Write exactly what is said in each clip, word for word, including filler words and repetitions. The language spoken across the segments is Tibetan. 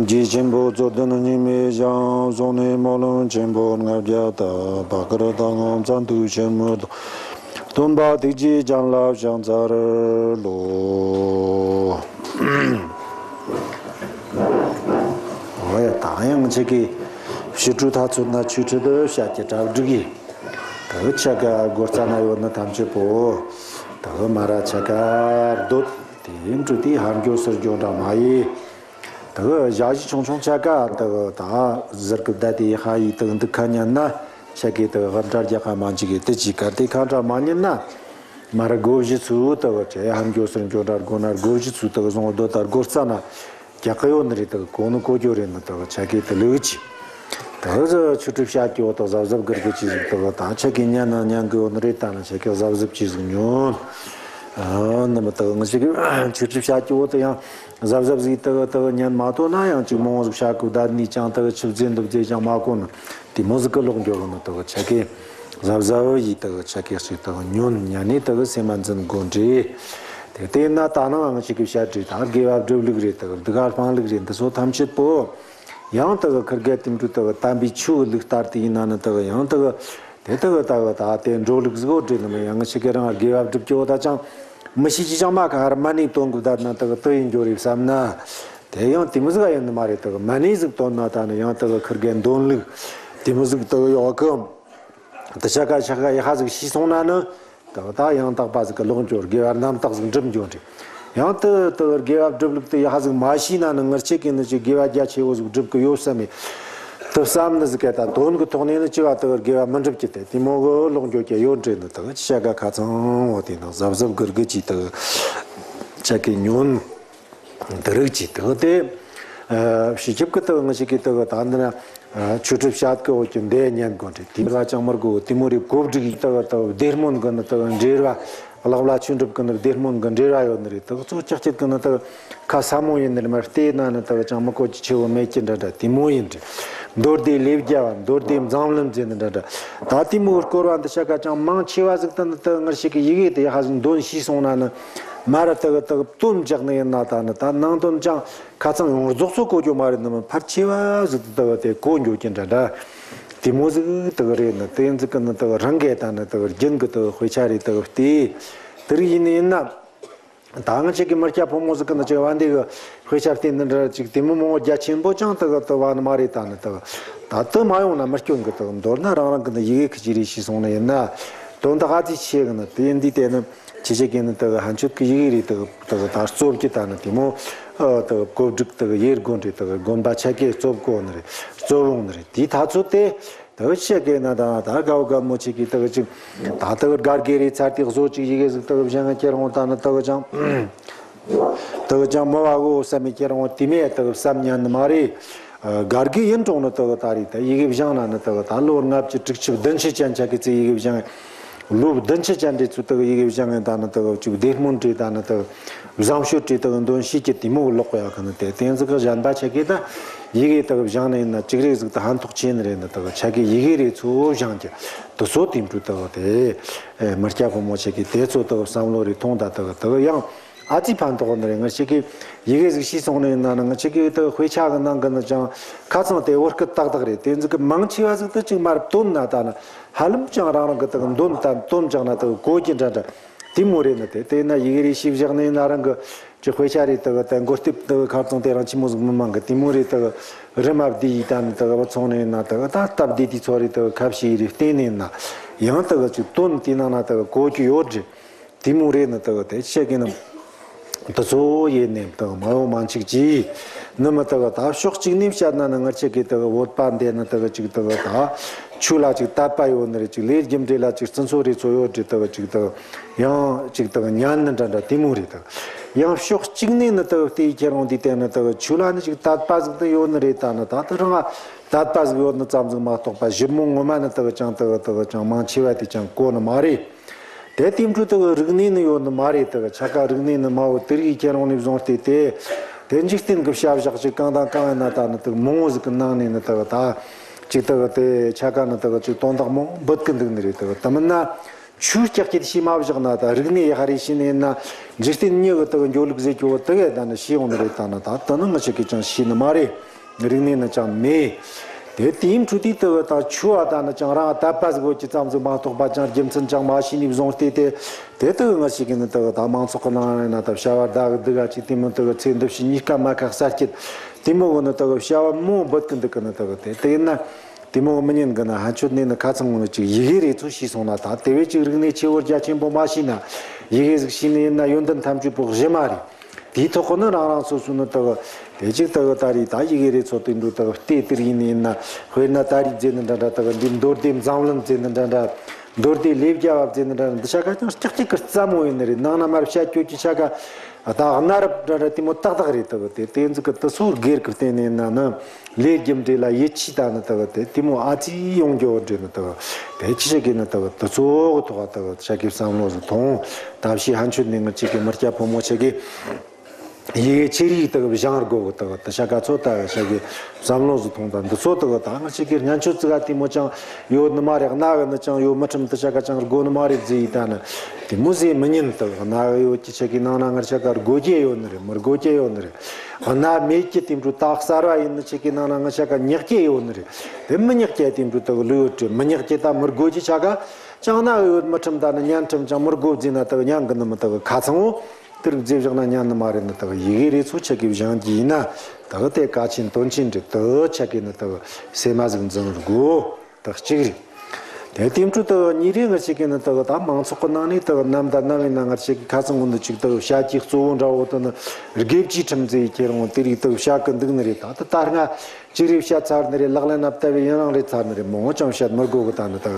རྗེ་ཆེན་པོ་རྩོད་ལྡན་སྙིགས་མའི་ཞིང་། སོགས་ནས་སྨོན་ལམ་ཆེན་པོ་ལྔ་བརྒྱ་བཏབ། བར་སྐབས་ད་ངང་བརྩམས་དུས་ཆེན་མོའི་དུས། སྟོན་པ་ཐུགས་རྗེའི་སྤྱན་ལ་ཕྱག་འཚལ་ལོ། འོ་ཡ། ད་ཡང་ཁྱེད་ཀྱིས་ཕྱི་དྲོ་ཐ་ཚོད་ན་ཆོས་ཁྲིད་དུ་བཤད་ཀྱི་གྲ་སྒྲིག་གིས། ད་ཆ་ག་སྒོ་རྩ་ན་ཡོད་ནི་ཐམས་ཅད་པོ། ད་མ་ར་ཆ་ག་སྡོད་དེ་འགྲོ་དེ་ཧར་འགྱོ་ཚུར་འགྱོ་འདྲ་མ་ཡིན། ད་གི་ཞ་ཞི་ཆུང་ཆུང་ཆ་ག་ད་གི་ད་ཟུར་གི་བསྡད་དེ་ཧ་ཡི་ད་གི་འདུག་ཁ་ཉན་ན། ཆ་གི་ད་གི་དབབ་འདྲ་རྒྱག་ག་མ་འཇིག་གི་དེ་ཅི་གར་དེ་ཁ་འདྲ་མ་ཉན་ན། མ་ར་སྒོ་བཞི་ཚུགས་ད་གི་ཆ་ཡ་ཧམ་འགྱོ་སར་འགྱོ་འདྲ་སྒོ་ན་སྒོ་བཞི་ཚུགས་ད་གི་བཟུང་སྡོད་ད་སྒོ་རྩ་ན་རྒྱག་གི་ཡོད་ནི་རེད། ད་གི་གོ་ནི་གོ་རྒྱུ་རེད་ནི་ད་གི་ཆ་གི་ད་ལུགས་ཅི། ད་གི་ཆུ་གྲུབ་བྱ་སྐྱོ་ད་གི་གཟབ་གཟབ་གི་རྒྱུ་ཅི་ཟིག་ད་གི་ད་ཆ་གི་ཉན་ན་ཉན་གི་ཡོད་ནི་རེད། ད་ནི་ཆ་གི་གཟབ་གཟབ་ཅི་ཟིག་ཉོན། ཨ་ནི་མི་ད་གི་ང་ཆ་གི་ཆུ་གྲུབ་བྱ་སྐྱོ་ད་ཡང་། གཟབ་གཟབ་ཟིག་ཏག་ཏག་ཉན་མ་ཐོ་ན་ཡང་ཅིག་མང་ཟིག་བྱ་གི་བདག་ནི་ཅང་ཏག་ཆུ་བཙན་འདུག་ཙེ་ཅང་མ་གོ་ནི་དེ་མོ་ཟིག་གི་ལོག་འགྱོ་གི་ནི་ཏག་ཆ་གི་གཟབ་གཟབ་ཡི་ཏག་ཆ་གི་ཞིག་ཏག་ཉོན་ཉན་ནི་ཏག་སེམས་མ་འཛིན་དགོ་འདྲི། དེ་དེ་ན་ད་ནང་ང་ཆ་གི་བཤད་འདྲི་ད་དགེ་བ་སྒྲུབ་ལུགས་རེད། ཏག་སྡིག་ག་སྤང་ལུགས་རེད། འདི་ཚོ་ཐམས་ཅད་པོ་ཡང་ཏག་ཁིར་གེ་དེ་འདྲ་ཏག་དམ་པའི་ཆོས་ལུགས་ལྟར་དུ་ཡིན་ན་ནི་ཏག་ཡང་ཏག་དེ་ལྟ་བུ་ལྟ་བུ་ད་དེ་འགྲོ་ལུགས་གཟུགས་འོ་བྲིས་ནི་མི་ཡང་ངི་ཞིག་གི་རང་དགེ་བ་སྒྲུབ་ཀྱི་འོ་ད་ཅང་མི་ཤེས་ཀྱི་ཅང་མ་ག་ཧར་མ་ནི་དོན་གུ་བདག་ན་ལྟ་བུ་དུ་ཡིན་འགྱོ་རེད་བསམ་ན། དེ་ཡང་དེ་མི་ཟིག་ཡིན་ནི་མ་རེད། ལྟ་བུ་མ་ནི་ཟིག་དོན་ན་ད་ནི་ཡང་ལྟ་བུ་ཁིར་གའི་འདོན་ལུགས་དེ་མི་ཟིག་ལྟ་བུ་ཡོག་གི་དུ་ཆ་ག་ཆ་ག་ཡ་ཧ་ཟིག་ཤི་སོང་ན་ནི་ལྟ་བུ་ད་ཡང་དག་པ་ཟིག་གི་ལོག་འགྱོ་དགེ་བ་རྣམ་དག་ཟིག་འགྲུབ་འགྱོ་རེད། ཡང་དུ་དུ་དགེ་བ་སྒྲུབ་ལུགས་དུ་ཡ་ཧ་ཟིག་མ་ཤེས་ན་ནི་ངར་ཆེ་གི་ནི་ཅི་དགེ་བ་རྒྱ་ཆེ་བོ་ཟིག་སྒྲུབ་གི་ཡོད་བསམ་མེད་དུ་བསམ་ནི་ཟིག་ག་ད་དོན་གི་ཐོག་ནས་ནི་ཅི་བ་དུ་དགེ་བ་མི་འགྲུབ་ཀྱི་དེ་དེ་མོ་གི་ལོག་འགྱོ་གི་ཡོད་འདྲེ་ནི་དུ་ཅི་བྱ་ག་ཁ་ཚང་བོ་དེ་ནི་གཟབ་གཟབ་གིར་གི་ཅི་དུ་ཆ་གི་ཉོན་དུ་རིག་ཅི་དུ་དེ་ཕྱི་ཁྱབ་གི་དུ་ངི་ཞིག་གི་དུ་ད་འདི་ན། ཆོས་ཁྲིད་བཤད་གི་འོ་ཀྱི་འདས་ཉན་དགོན་རེད། དེ་ར་ཅང་མར་གོ་དེ་མོ་རེ་གོ་སྒྲིག་ཡིག་ལྟ་བུ་ལྟ་བུ་བདེ་སྨོན་གི་ནི་ལྟ་བུ་འབྲེལ་བ་ལག་ལ་ཆོས་འགྲུབ་གི་ནི་བདེ་སྨོན་གི་འབྲེལ་བ་ཡོད་ནི་རེད། ལྟ་བུ་གཙོ་ཆག་ཆེད་གི་ནི་ལྟ་བུ་ཁ་ས་མོ་ཡིན་ནི་རེད། མར་བལྟས་ན་ནི་ལྟ་བུ་ཅང་མི་གོ་ཅི་ཆེ་བོ་མེད་ཀྱི་འདྲ་འདྲ་དེ་མོ་ཡིན་རེད། མདོ་སྡེ་ལེབ་རྒྱ་བ་མདོ་སྡེ་འཛམ་གླིང་ཟེར་ནི་འདྲ་འདྲ་ད་དེ་མོ་སྐོར་བ་འདི་ཆ་ག་ཅང་མང་ཆེ་བ་ཟིག་ཏུ་ནི་ལྟ་བུ་ངར་ཞིག་གི་ཡི་གེ་དེ་ཧ་ཟིག་འདོན་ཤེས་སོང་ན་ནི་མ་ར་ལྟ་བུ་ལྟ་བུ་དོན་འཇག་ནི་ཡིན་ན་ད་ནི་ད་ནང་དོན་ཅང་། ཁ་ཚང་ཡོང་རྫོགས་སུ་གོ་རྒྱུ་མ་རེད་ནི་མི་ཕར་ཆེ་བ་ཟིག་ཏུ་ལྟ་བུ་དེ་གོ་འགྱོ་གྱིན་འདྲ་འདྲ། དེ་མོ་ཟིག་ཏུ་གི་རེད་ནི་དེ་ཟིག་གི་ནི་ལྟ་བུ་རང་གས་ད་ནི་ལྟ་བུ་རྒྱུན་གི་ལྟ་བུ་དཔེ་ཆ་རེད་ལྟ་བུ་སྟེ། དེ་རིགས་ཡིན་ནི་ཡིན་ན། ད་ང་ཅིག་གི་མི་སྐྱ་ཕོ་མོ་ཟིག་གི་ནི་ཅིག་བ་འདི་གི་དཔེ་ཆ་སྟེ་འདི་འདྲ་ཅིག་དེ་མོ་མོ་རྒྱ་ཆེན་པོ་ཅང་ལྟ་བུ་ལྟ་བུ་ནི་མ་རེད། ད་ནི་ལྟ་བུ་ད་དུ་མ་ཡོང་ན་མི་སྐྱོན་གི་ལྟ་བུ་མདོར་ན་རང་རང་གི་ནི་ཡི་གེ་ཁི་ཅི་རེ་ཤེས་སོང་ནི་ཡིན་ན། དོན་དག་ཨ་ཙི་ཆེ་གི་ནི་དེ་འདི་དེ་ནི། ཅི་བྱེད་ཀྱི་ནི་དེ་གི་ཧན་ཆོད་ཀྱི་ཡི་གེ་རེད། དེ་གི་དེ་གི་ད་རྩོམ་གྱི་ད་ནི་དེ་མོ་དེ་གི་གོ་སྒྲིག་དེ་གི་ཡེར་དགོན་རེད། དེ་གི་དགོན་པ་ཆ་གེ་རྩོམ་གོ་ནི་རེད། རྩོམ་འོང་ནི་རེད། དེའི་ཐ་ཚོད་དེ་དེ་གི་བཤད་ཀྱི་ན་ད་ད་དགའ་བོ་དགའ་མོ་ཆེ་གི་དེ་གི་ཅིག་ད་དེ་གི་དགའ་དགེ་རེད། ཚར་དེ་བཟོ་ཅིག་ཡི་གེ་ཟིག་དེ་གི་བཞེངས་ཁྱེར་འོང་ད་ནི་དེ་གི་ཅང་དེ་གི་ཅང་མོ་བ་གོ་བསམ་མི་ཁྱེར་འོང་དེ་མེད་དེ་གི་བསམ་ཉན་ནི་མ་རེད། དགའ་དགེ་ཡིན་གྲོང་ནི་དེ་གི་ད་རེད། ད་ཡི་གེ་བཞེངས་ན་ནི་དེ་གི་ད་ལོ་ལྔ་བཅུ་དྲུག་ཅུ་བདུན་ཅུ་ཅན་ཆ་གི་ཚེ་ཡི་གེ་བཞེངས། ལོ་བདུན་ཅུ་ཅན་རེ་ཚུལ་དག་ཡི་གེ་བཞེངས་ངེ་ད་ནི་དག་ཅིག་བདེ་སྨོན་བྲིས་ད་ནི་དག་བཟང་སྤྱོད་བྲིས་དག་འདོན་ཤེས་ཀྱི་དེ་མོ་ལོག་ཡག་གི་ནི་དེ་དེ་ཚོ་གི་གཞན་པ་ཆ་གི་ད་ཡི་གེ་དག་བཞེངས་ནི་ཡིན་ན་ཅིག་རེ་ཟིག་ད་ཕན་ཐོགས་ཆེ་ནི་རེད། ནི་དག་ཆ་གི་ཡི་གེ་རེ་ཚོ་བཞེངས་ཀྱི་དུ་སོ་དེ་འཕྲུལ་དག་དེ་མི་སྐྱ་ཕོ་མོ་ཆ་གི་དེ་ཚོ་དག་བསམ་བློ་རེ་ཐོང་ད་དག་དག་ཡང་། ཨ་ཙི་ཕན་ཐོགས་ནི་རེད། ང་ཅག་གི་ཡི་གེ་ཟིག་ཤེས་སོང་ནི་ཡིན་ན་ནི་ང་ཅག་གི་དེ་དཔེ་ཆ་གི་ནང་གི་ནི་ཅང་ཁ་ཚང་དེ་བོར་སྐད་ཏག་ཏག་རེད། དེ་ཚོ་གི་མང་ཆེ་བ་ཟིག་ཏུ་ཅིག་མར་བཏོན་ན་ད་ནི་ཧ་ལམ་ཅང་རང་རང་གི་དེ་གི་འདོན་ད་འདོན་ཅང་ན་དེ་གི་གོ་གི་འདྲ་འདྲ་དེ་མོ་རེད། ནི་དེ་དེ་ན་ཡི་གེ་རེ་ཤེས་བཞག་ནི་ཡིན་ན་རང་གི་ཅིག་དཔེ་ཆ་རེད། དེ་གི་དེ་མགོ་རྟིབ་དེ་གི་ཁ་ཚང་དེ་རང་ཆི་མོ་ཟིག་མི་མང་གི་དེ་མོ་རེད། དེ་གི་རི་མ་བདེ་ཡི་ད་ནི་དེ་གི་བ་ཚོང་ནི་ཡིན་ན་དེ་གི་ད་སྟབས་བདེ་དེ་ཚོ་རེད། དེ་གི་ཁ་བཤད་རེ་བསྟན་ནི་ཡིན་ན་ཡང་དེ་གི་ཅིག་བཏོན་དེ་ནང་ན་དེ་གི་གོ་གི་ཡོད་རེད། དེ་མོ་རེད། ནི་དེ་གི་དེ་ཆེ་གི་ནི་དེ་ཚོ་ཡེ་ནེམ་དེ་གི་མ་ཡོང་མ་འཆིག་ཅི་ནི་མི་དེ་གི་ད་ཕྱོགས་གཅིག་ནས་བཤད་ན་ནི་ང་ཅག་གི་དེ་གི་བོད་པ་འདི་ནི་དེ་གི་ཅིག་དེ་གི་ད་ཆོས་ལ་ཅིག་དད་པ་ཡོད་ནི་རེད། ཅིག་ལས་རྒྱུ་འབྲས་ལ་ཅིག་བརྩི་མཐོང་རེ་ཚོ་ཡོད་རེད། དེ་གི་ཅིག་དེ་གི་ཡང་ཅིག་དེ་གི་ཉན་ནི་འདྲ་འདྲ་དེ་མོ་རེད། དེ་གི་ཡང་ཕྱོགས་གཅིག་ནས་ནི་དེ་གི་བལྟས་ཁྱེར་འོང་དུས་དེ་ནི་དེ་གི་ཆོས་ལ་ནི་ཅིག་དད་པ་ཟིག་དེ་ཡོད་ནི་རེད། ད་ནི་ད་ལྟ་རང་ང་དད་པ་ཟིག་ཡོད་ནི་ཙམ་ཟིག་མ་གཏོགས་པ་གཞི་མོ་ངོ་མ་ནི་དེ་གི་ཅང་དེ་གི་དེ་གི་ཅང་མང་ཆེ་བ་དེ་ཅང་གོ་ནི་མ་རེད། དེ་དེ་འཕྲོ་དེ་གི་རིག་གནས་ནི་ཡོད་ནི་མ་རེད། དེ་གི་ཆ་ག་རིག་གནས་ནི་མ་འོ་དེ་རིགས་ཁྱེར་འོང་ནས་བཟུང་སྟེ་དེ་དེ་འཇིག་རྟེན་གི་བྱ་བཞག་ཅིག་གང་དང་གང་ཡིན་ན་ད་ནི་དེ་གི་མང་བོ་ཟིག་གི་ནང་ནས་ནི་དེ་གི་ད་ཅིག་དེ་གི་དེ་ཆ་ག་ནི་དེ་གི་ཅིག་དོན་དག་མང་བོ་འབུད་གི་འདུག་ནི་རེད། དེ་གི་དེ་མིན་ན་ ཆོས་ཀྱི་སྐད་ཤེས་མ་བཞག་ན་ད་རིག་གནས་ཡག་རེ་ཤེས་ནས་ན། འཇིག་རྟེན་མྱི་གི་དག་འགྱོ་ལུགས་ཟེར་གྱི་བོ་དག་ད་ནི་ཤེས་ཡོང་ནི་རེད། ད་ནི་ད་དེ་ནི་ང་ཅག་གིས་ཀྱང་ཤེས་ནི་མ་རེད། རིག་གནས་ནི་ཅང་མེད། དེ་དེའི་འཕྲོ་དེ་དག་ད་ཆོས་བ་ད་ནི་ཅང་རང་དད་པ་ཟིག་བོ་ཅི་ཙམ་ཟིག་མ་གཏོགས་པ་ཅང་རྒྱུ་མཚན་ཅང་མ་ཤེས་ནས་བཟུང་སྟེ། དེ་དེ་དག་ང་ཅག་གིས་ནི་དག་ད་མང་ཚོགས་ཀྱི་ནང་ན་ད་བྱ་བ་ད་གི་འདི་ག་ཅིག་དེ་མོ་དག་ཚེ་འདི་ཕྱི་གཉིས་ཀ་མ་ཁ་གསར་སྐྱེད་དེ་མོ་གི་ནི་དག་བྱ་བ་མོ་འབུད་གི་འདུག་གི་ནི་དག་དེ་དེ་ཡིན་ན། དེ་མོ་མི་ཉན་གི་ན་ཕན་ཆོད་ནས་ནི་ཁ་ཚང་ངོ་ནི་ཅིག་ཡི་གེ་རེ་ཚོ་ཤེས་སོང་ན་ད་དེ་བས་ཅིག་རིག་གནས་ཆེ་བོ་རྒྱ་ཆེན་པོ་མ་ཤེས་ན། ཡི་གེ་ཟིག་ཤེས་ནི་ཡིན་ན་ཡོན་ཏན་ཐམས་ཅད་པོ་གཞི་མ་རེད། དེའི་ཐོག་གི་ནི་རང་རང་སོ་སོ་ནི་དག་དེ་ཅིག་དག་ད་རེས་ད་ཡི་གེ་རེ་ཚོ་དེ་འདྲ་དག་ལྟས་དེར་ཡིན་ནི་ཡིན་ན། དཔེར་ན་ད་རེས་མཛད་ནི་འདྲ་འདྲ་དག་འདི་མདོ་སྡེ་མཛངས་བླུན་མཛད་ནི་འདྲ་འདྲ། མདོ་སྡེ་ལས་རྒྱ་བ་མཛད་ནི་འདྲ་འདྲ་འདི་ཆ་ག་ཀྱང་སྐྲག་སྐྲག་གི་རྩ་མོ་ཡིན་ནི་རེད། ནང་ན་མར་བཤད་རྒྱུ་གི་ཆ་ག་ད་གནའ་རབས་འདྲ་འདྲ་དེ་མོ་ཏག་ཏག་རེད། དག་དེ་དེ་ཚོ་གི་དེ་ཚོ་སྒེར་གི་བརྟེན་ནས་ན་ནི། ལས་རྒྱུ་འབྲས་ལ་ཡིད་ཆེས་ད་ནི་དག་དེ་དེ་མོ་ཨ་ཙི་ཡོང་རྒྱུ་འདྲ་ནི་དག་དེ་ཅི་ཞིག་གི་ནི་དག་དེ་ཚོ་གི་ཐོག་དག་ཆ་གི་བསམ་བློ་ཟིག་ཐོངས། ད་ཕྱི་ཕན་ཆོད་ནས་ངི་ཅིག་གི་མི་སྐྱ་ཕོ་མོ་ཆ་གི་ཡི་གེ་ཆེ་རིགས་དག་སྦྱང་དགོ་གི་དག་དེ་ཆ་ག་ཚོ་ད་ཆ་གི་བསམ་བློ་ཟིག་ཐོངས། ད་འདི་ཚོ་དག་ད་ངི་ཅིག་གི་སྙན་ཆོད་ཙི་ག་དེ་མོ་ཅང་ཡོད་ནི་མ་རེད། གནའ་གི་ནི་ཅང་ཡོད་མི་ཁྲིམས་དེ་ཆ་ག་ཅང་དགོ་ནི་མ་རེད་ཟེར་ཡི་ད་ནི། དེ་མོ་ཟེར་མི་ཉན། དག་གནའ་གི་ཡོད་ཀྱི་ཆ་གི་ནང་ན་ངི་ཆ་ག་དགོ་རྒྱུ་ཡོད་ནི་རེད། མི་དགོ་རྒྱུ་ཡོད་ནི་རེད། གནའ་མེད་ཀྱི་དེ་འདྲ་ད་གསར་བ་ཡིན་ནི་ཆ་གི་ནང་ན་ངི་ཆ་ག་ཉག་རྒྱུ་ཡོད་ནི་རེད། དེ་མི་ཉག་རྒྱུ་དེ་འདྲ་དག་ལོས་ཡོད་དྲི་མི་ཉག་རྒྱུ་ད་མི་དགོ་རྒྱུ་ཆ་ག་ཅང་གནའ་གི་ཡོད་མི་ཁྲིམས་ད་ནི་ཉན་ཁྲིམས་ཅང་མི་དགོ་ཟེར་ན་དག་ཉན་གི་ནི་མི་དག་ཁ་ཚང་བོ། དེ་རིགས་ཟེར་བཞག་ན་ཉན་ནི་མ་རེད། ནི་དག་ཡི་གེ་རེ་ཚོ་ཆ་གི་སྦྱང་རྒྱུ་ཡིན་ན་དག་དེ་གལ་ཆེན་དོན་ཆེན་རེད། དག་ཆ་གི་ནི་དག་སེམས་མ་ཟིག་འཛིན་དགོ། དག་གཅིག་རེད། དེ་དེ་འཕྲོ་དག་གཉིས་རེད། ངི་ཅག་གི་ནི་དག་ད་མང་ཚོགས་ཀྱི་ནང་ནས་དག་ནམ་ད་ནམ་ཡིན་ན་ངི་ཅག་གི་ཁ་ཚང་ངོ་ནི་ཅིག་དག་བཤད་རྒྱུ་གཙོ་བོ་འདྲ་བོ་དེ་ནི་དགེ་བཅུའི་ཁྲིམས་ཟེར་ཡི་ཁྱེད་རང་དེ་རིགས་དག་བཤད་གི་འདུག་ནི་རེད། ད་ད་ལྟ་སྔ་ཅིག་རེ་བཤད་ཚར་ནི་རེད། ལག་ལེན་ན་བསྟར་བའི་ཡུན་རིང་རེད་ཚར་ནི་རེད། མང་བོ་ཅང་བཤད་མི་དགོ་གི། ད་ནི་དག་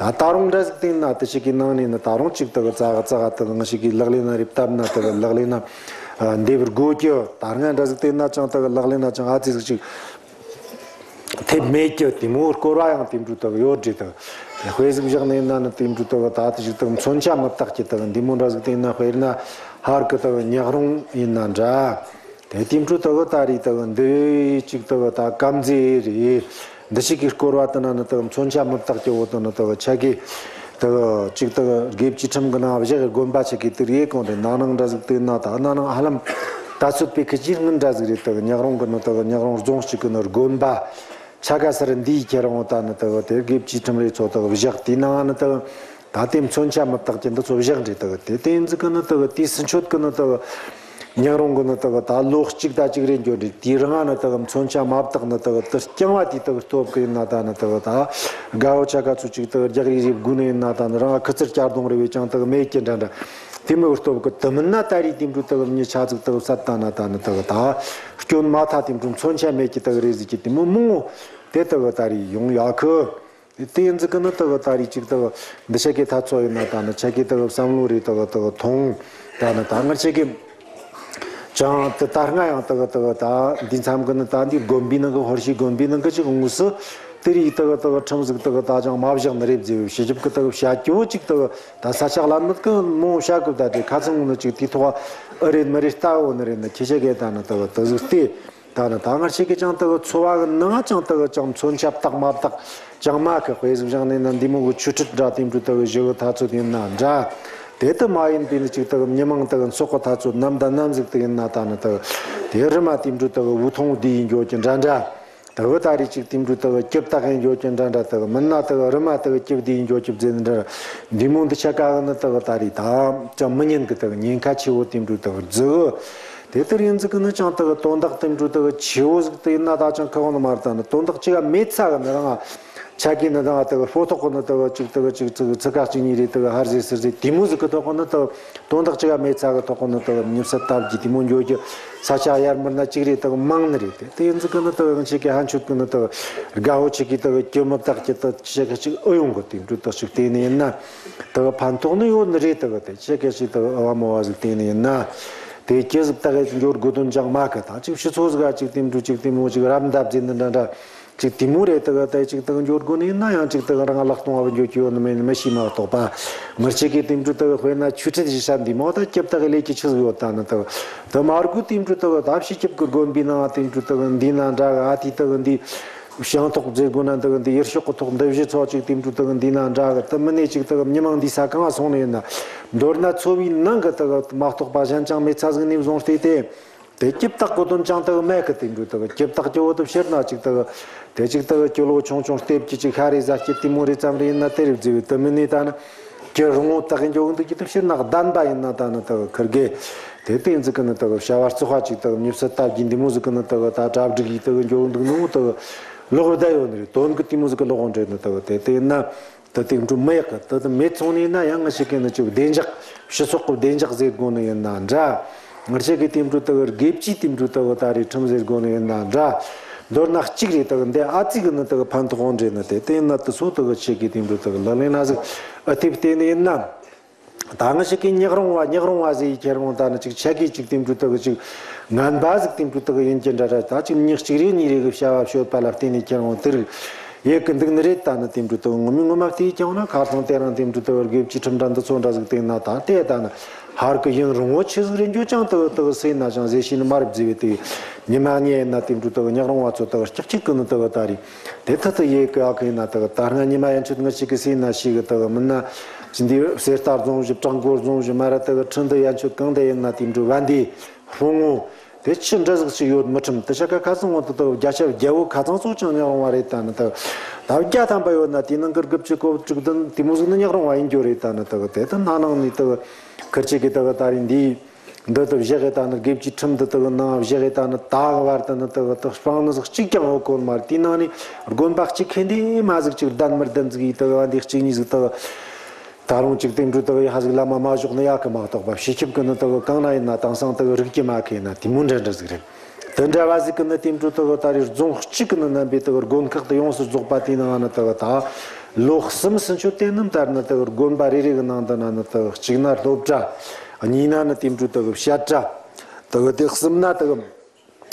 ད་ད་རུང་འདྲ་ཟིག་བལྟས་ན་དེ་ཞིག་གི་ནང་ནས་ནི་ད་རུང་ཅིག་དག་ཙག་ཙག་དག་ང་ཞིག་གིས་ལག་ལེན་ན་རེ་བཏབ་ན་དག་ལག་ལེན་ན་འདེབས་དགོ་གི། ད་སྔ་འདྲ་ཟིག་བལྟས་ན་ཅང་དག་ལག་ལེན་ན་ཅང་ཨ་ཙི་ཟིག་ཅིག་ཐེབས་མེད་ཀྱི། དེ་མོ་སྐོར་བ་ཡང་དེ་འདྲ་དག་ཡོད་རེད། དག་དཔེ་ཟིག་བཞག་ནས་ན་ནི་དེ་འདྲ་དག་ད་དེ་ཞིག་དག་མཚོན་ཆ་མི་རྟག་གི་དག་འདི་མོ་འདྲ་ཟིག་བལྟས་ན། དཔེར་ན་ཧར་གི་དག་ཉག་རོང་ཡིན་ན་འདྲ། དེ་དེ་འཕྲོ་དག་ད་རེས་དག་འདི་ཅིག་དག་ད་དཀར་མཛེས་རེད། འདི་ཞིག་གི་སྐོར་བ་དེ་ན་ནི་དག་མཚོན་ཆ་མི་རྟག་གི་འོག་ཏུ་ནི་དག་ཆ་གི་དག་ཅིག་དག་དགེ་བཅུའི་ཁྲིམས་གི་ནང་བཞག་གི་དགོན་པ་ཆ་གི་དེ་རེད། གང་རེད། ན་ནིང་འདྲ་ཟིག་དེ་ན་ད་ན་ནིང་ཧ་ལམ་ད་ཚོད་པའི་ཁི་ཅིག་སྔོན་འདྲ་ཟིག་རེད། དག་ཉག་རོང་གི་ནི་དག་ཉག་རོང་རྫོང་གཅིག་གི་ནི་དགོན་པ་ཆ་ག་སར་འདིའི་ཁྱེད་རང་ད་ནི་དག་དེ་དགེ་བཅུའི་ཁྲིམས་རེ་ཚོ་དག་བཞག་དེའི་ནང་ནི་དག་ད་ལྟའི་མཚོན་ཆ་མི་རྟག་ཅན་འདི་ཚོ་བཞག་འདྲ། དག་དེ་དེ་ཡིན་ཟིག་གི་ནི་དག་དེའི་ཟིན་ཆོད་གི་ནི་དག་ཉག་རོང་གི་ནི་དག་ད་ལོ་གཅིག་ད་གཅིག་རེ་འགྱོ་འདྲ། དེའི་རིང་ནི་དག་མཚོན་ཆ་མ་བཏགས་ནི་དག་དེ་རྐྱང་བ་དེའི་དག་སྟོབས་གི་ཡིན་ན་ད་ནི་དག་ད་དགའ་བོ་ཆ་ག་ཚོ་གཅིག་དག་རྒྱག་རེས་རེས་དགོས་ནི་ཡིན་ན་ད་ནི་རང་ཁུ་ཚུར་སྐྱ་གདོང་རེ་བས་ཀྱང་དག་མེད་ཀྱི་འདྲ་འདྲ། དེ་མོ་གི་སྟོབས་གི་དུ་མིན་ན་ད་རེས་དེ་འདྲ་དག་མྱི་ཆ་ཟིག་དག་བསད་ད་ན་ད་ནི་དག་ད་སྐྱོན་མ་ཐག་དེ་འདྲ་མཚོན་ཆ་མེད་ཀྱི་དག་རེད་ཟིག་གི་དེ་མོ་མང་བོ་དེ་དག་ད་རེས་ཡོང་ཡོད་གི། དེ་ཡིན་ཟིག་གི་ནི་དག་ད་རེས་ཅིག་དག་འདི་ཆ་གི་ཐ་ཚོ་ཡིན་ན་ད་ནི་ཆ་གི་དག་བསམ་བློ་རེ་དག་དག་ཐོངས། ད་ནི་ད་ང་ཆ་གི་ཅང་དེ་ད་སྔ་ཡང་དག་དག་ད་འདི་མཚམས་གི་ནི་ད་འདི་དགོན་པའི་ནང་གི་ཧོར་ཤི་དགོན་པའི་ནང་གི་ཅིག་དངོས་སུ་དེ་རིགས་དག་དག་ཁྲིམས་ཟིག་དག་ད་ཅང་མ་བཞག་ནི་རེད་ཟེར་བའི་ཕྱི་ཞིབ་གི་དག་བྱ་རྒྱུ་ཅིག་དག་ད་ས་ཆ་ལ་ནི་གི་མོ་བྱ་གི་ད་དེ་ཁ་ཚང་ནི་ཅིག་དེ་ཐོག་ཨ་རེད་མི་རེད་ལྟ་འོ་ནི་རེད། ནི་ཁྱེད་ཆ་གི་ད་ནི་དག་དག་ཟིག་སྟེ། ད་ནི་ད་ང་ཆ་གི་ཅང་དག་འཚོ་བ་གི་ནང་ཅང་དག་ཅང་མཚོན་ཆ་བཏགས་མ་བཏགས་ཅང་མ་གི་དཔེ་ཟིག་བཞག་ནས་ན་འདི་མོ་གི་ཆོས་ཁྲིད་འདྲ་དེ་འདྲ་དག་བཞི་གི་ཐ་ཚོད་ཡིན་ན་འདྲ། དེ་ལྟ་མ་ཡིན་པའི་ནི་ཅིག་དག་མྱི་མང་དག་ཚོགས་གི་ཐ་ཚོད་ནམ་ད་ནམ་ཟིག་དག་ཡིན་ན་ད་ནི་དག་དེ་རི་མ་དེ་འདྲ་དག་འུ་ཐོང་བསྡུས་ཡིན་འགྱོ་གི་འདྲ་འདྲ། དག་ད་རེས་ཅིག་དེ་འདྲ་དག་སྐྱིབས་བཏགས་ཡིན་འགྱོ་གི་འདྲ་འདྲ། དག་མིན་ན་དག་རི་མ་དག་སྐྱིབས་བསྡུས་ཡིན་འགྱོ་གི་ཟེར་འདྲ། འདི་མོ་འདི་ཆ་ག་གི་ནི་དག་ད་རེས་ད་ཅང་མི་ཉན་གི། དག་ཉེན་ཁ་ཆེ་བོ་དེ་འདྲ་དག་ཟིག་དེ་ལྟར་ཡིན་ཟིག་གི་ནི་ཅང་དག་དོན་དག་དེ་འདྲ་དག་ཆེ་བོ་ཟིག་དེ་ཡིན་ན་ད་ཅང་ཁ་བོ་ནི་མ་རེད། ད་ནི་དོན་དག་ཅི་ག་མེད་ཚ་གི་ནི་རང་ཆ་གི་ནི་ད་དག་ཕོ་ཐོག་གི་ནི་དག་ཅིག་དག་ཅིག་ཚིག་ཚིག་ཁ་གཅིག་གཉིས་རེ་དག་ཧར་ཟེར་ཟེར་ཟེར་དེ་མོ་ཟིག་གི་ཐོག་གི་ནི་དག་དོན་དག་ཅི་ག་མེད་ཚ་གི་ཐོག་གི་ནི་དག་མྱི་བསད་བཏབ་རྒྱུ་དེ་མོ་འགྱོ་རྒྱུ་ས་ཆ་ཡར་མར་ན་གཅིག་རེ་དག་མང་ནི་རེད། དེ་དེ་ཡིན་ཟིག་གི་ནི་དག་ང་ཆ་གི་ཕན་ཆོད་གི་ནི་དག་དགའ་བོ་ཆ་གི་དག་སྐྱིད་མི་བཏགས་ཀྱི་དག་ཆ་ག་ཅིག་ཨུ་ཡོང་གི་དེ་འདྲ་དག་ཅིག་དེ་ནི་ཡིན་ན་དག་ཕན་ཐོགས་ནི་ཡོད་ནི་རེད། དག་དེ་ཆ་ག་ཅིག་དག་ཨ་བ་མོ་བ་ཟིག་དེ་ནི་ཡིན་ན་དེ་སྐྱིད་ཟིག་བཏགས་གི་འགྱོ་དགོས་དོན་ཅང་མ་གི། ད་ཅིག་ཕྱི་ཚོ་ཟིག་ག་ཅིག་དེ་འདྲ་ཅིག་དེ་མོ་ཅིག་རབ་འདབ་ཟེར་ནི་འདྲ་འདྲ། ཅིག་དེ་མོ་རེད། དག་དེ་ཅིག་དག་འགྱོ་དགོས་ནི་ཡིན་ན་ཡང་ཅིག་དག་རང་ལག་སྟོང་བ་འགྱོ་རྒྱུ་ཡོད་ནི་མེད་ནི་མི་ཤེས་མ་གཏོགས་པ། ང་ཆ་གི་དེ་འདྲ་དག་དཔེར་ན་ཆོས་ཁྲིད་ཞིག་བྱ་འདི་མོ་ད་སྐྱིད་བཏགས་གི་ལས་ཀྱི་ཆི་ཟིག་ཡོད། ད་ནི་དག་དེ་མ་དགོས་དེ་འདྲ་དག་ད་ཕྱི་སྐྱིད་གི་དགོན་པའི་ནང་དེ་འདྲ་དག་འདི་ན་འདྲ་ག་དེ་དག་འདི། ཞིང་ཐོག་ཟེར་དགོས་ན་དག་འདི་ཡུལ་ཤོག་གི་ཐོག་འདི་བཞི་ཚོ་ཅིག་དེ་འདྲ་དག་འདི་ན་འདྲ་གི་དེ་མིན་ནས་ཅིག་དག་མི་མང་འདི་ས་གང་སོང་ནས་ཡིན་ན། མདོར་ན་འཚོ་བའི་ནང་གི་དག་མ་གཏོགས་པ་གཞན་ཅང་མེད་ཚ་ཟིག་ནས་བཟུང་སྟེ་དེ། དེ་ཀྱི་བཏགས་གོ་དོན་ཅང་དག་མེད་གི་དེ་འདྲ་དག་ཀྱི་བཏགས་ཀྱི་འོ་དུ་ཕྱིར་ན་ཅིག་དག་དེ་ཅིག་དག་ཀྱི་ལོ་ཆུང་ཆུང་ལྟེབ་ཀྱི་ཅིག་ཤ་རེ་ཟ་སྐྱེ་དེ་མོ་རེ་ཙམ་རེ་ཡིན་ན་དེ་རེ་བརྫི་བའི་དེ་མིན་ནས་ད་ནི། གི་རང་ངོ་དག་གི་འཇོག་འདུག་གི་དུ་ཕྱིར་ན་གདན་པ་ཡིན་ན་ད་ནི་དག་ཁིར་གེ། དེ་སྟེང་ཟིག་གི་ནི་དག་བྱ་བ་བརྩི་བ་ཅིག་དག་མྱུར་ཚད་སྟབས་ཀྱིས་འདི་མོ་ཟིག་གི་ནི་དག་ད་གྲ་སྒྲིག་གིས་དག་འཇོག་འདུག་ནོ་དག་ལོག་བསྡད་ཡོད་ནི་རེད། དོན་གི་དེ་མོ་ཟིག་གི་ལོག་འདྲེ་ནི་དག་དེ་དེ་ཡིན་ན་དག་དེ་འགྲུབ་མི་ཡག་གི་དག་དེ་མེད་སོང་ནི་ཡིན་ན་ཡང་ང་ཞིག་གི་ནི་ཅིག་བདེ་འཇགས་སྤྱི་ཚོགས་གི་བདེ་འཇགས་ཟེར་དགོས་ནི་ཡིན་ན་འདྲ། ང་ཆེ་གི་དེ་འདྲ་དག་དགེ་བཅུའི་དེ་འདྲ་དག་ད་རེས་ཁྲིམས་ཟེར་དགོས་ནི་ཡིན་ན་འདྲ། མདོར་ན་གཅིག་རེད་དག་འདི་ཨ་ཙི་གི་ནི་དག་ཕན་ཐོགས་འདྲེ་ནི་དེ་དེ་ཡིན་ན་དུ་སོ་དག་ཆེ་གི་དེ་འདྲ་དག་ལག་ལེན་ན་ཟིག་ཨ་ཐེབས་བལྟས་ནི་ཡིན་ན། ད་ང་ཞིག་གི་ཉག་རོང་བ་ཉག་རོང་བ་ཟེར་ཡི་ཁྱེར་འོང་ད་ནི་ཅིག་ཆ་གི་ཅིག་དེ་འདྲ་དག་ཅིག་ངན་པ་ཟིག་དེ་འདྲ་དག་ཡིན་གྱི་འདྲ་འདྲ། ད་ཅིག་མྱི་གཅིག་རེ་གཉིས་རེ་གི་བྱ་བ་བྱོས་པ་ལ་བརྟེན་ནས་ཁྱེར་འོང་དེ་རིགས་ཡེ་གི་འདུག་ནི་རེད། ད་ནི་དེ་འདྲ་དག་ངོ་མ་ངོ་མ་བལྟས་ཀྱང་ན་ཁ་སང་དེ་རིང་དེ་འདྲ་དག་དགེ་བཅུའི་ཁྲིམས་འདྲ་འདི་ཚོ་འདྲ་ཟིག་བལྟས་ན་ད་དེ་ད་ནི་ཧར་གི་ཡུན་རིང་བོ་ཆི་ཟིག་རེད་འགྱོ་ཅང་དག་དག་སེ་ན་ཅང་ཟེ་ཤི་ནི་མ་རབས་ཟེ་བའི་དེ་ཉི་མ་ཉེ་ན་དེ་འདྲ་དག་ཉག་རོང་བ་ཚོ་དག་སྐྱག་གཅིག་གི་ནི་དག་ད་རེད། དེ་ཐ་ཐ་ཡེ་གི་ཨ་ཁི་ན་དག་ད་སྔ་ཉི་མ་ཡན་ཆོད་ངི་ཞིག་གི་སེ་ན་ཞིག་གི་དག་མིན་ན་ཅི་འདི་གསེར་རྟ་རྫོང་བཞི་བྲག་འགོ་རྫོང་བཞི་མ་ར་དག་ཁྲི་འདི་ཡན་ཆོད་གང་དེ་ཡིན་ན་དེ་འདྲ་བན་དེ་ཧྲོང་ངོ་དེ་ཆི་འདྲ་ཟིག་ཞིག་ཡོད་མི་ཁྲིམས་དེ་ཤ་ཀ་ཁ་སང་ངོ་དུ་དག་བརྒྱ་ཆ་བརྒྱ་བོ་ཁ་ཚང་ཚོ་ཅང་ཉག་རོང་བ་རེད། ད་ནི་དག་ད་བརྒྱ་ཐམ་པ་ཡོད་ན་དེ་ནང་གི་དགུ་བཅུ་གོ་དྲུག་བདུན་དེ་མོ་ཟིག་ནི་ཉག་རོང་བ་ཡིན་རྒྱུ་རེད། ད་ནི་དག་དེ་ད་ན་ནང་ནི་དག་ཁིར་ཆེ་གི་དག་ད་རིང་འདི། འདི་དུ་བཞག་གི་ད་ནི་དགེ་བཅུའི་ཁྲིམས་འདི་དག་ནང་བཞག་གི་ད་ནི་ད་གི་བར་དུ་ནི་དག་དག་སྤང་ནི་ཟིག་གཅིག་ཀྱང་ཡོད་གོ་མ་རེད། དེའི་ནང་ནས་དགོན་པ་གཅིག་ཁེ་འདི་མ་ཟིག་གཅིག་ལྡན་མི་ལྡན་ཟིག་ཡིས་དག་བ་འདི་གཅིག་གཉིས་ཟིག་དག་ད་རུང་གཅིག་དེ་འགྲོ་དག་ཡ་ཧ་ཟིག་བླ་མ་མ་ཞོག་ནི་ཡག་གི་མ་གཏོགས་པ་སྤྱི་ཁྱབ་ཀྱི་ནི་དག་གང་ན་ཡིན་ན་དེང་སང་དག་རིག་གི་མ་ཁེ་ན་དེ་མོ་འདྲ་འདྲ་ཟིག་རེད། དེ་འདྲ་བ་ཟིག་གི་ནི་དེ་འགྲོ་དག་ད་རེས་རྫོང་གཅིག་གི་ནི་རྣམ་པའི་དག་དགོན་ཁག་དེ་ཡོངས་སུ་རྫོགས་པ་དེའི་ནང་ནི་དག་ད་ལོ་གསུམ་ཕྱིན་ཆོད་དེ་ནི་ལྟར་ནི་དག་དགོན་པ་རེ་རེ་གི་ནང་དུ་ན་ནི་དག་གཅིག་ན་སློབ་གྲྭ། གཉིས་ན་ནི་དེ་འདྲ་དག་བཤད་གྲྭ། དག་དེ་གསུམ་ན་དག་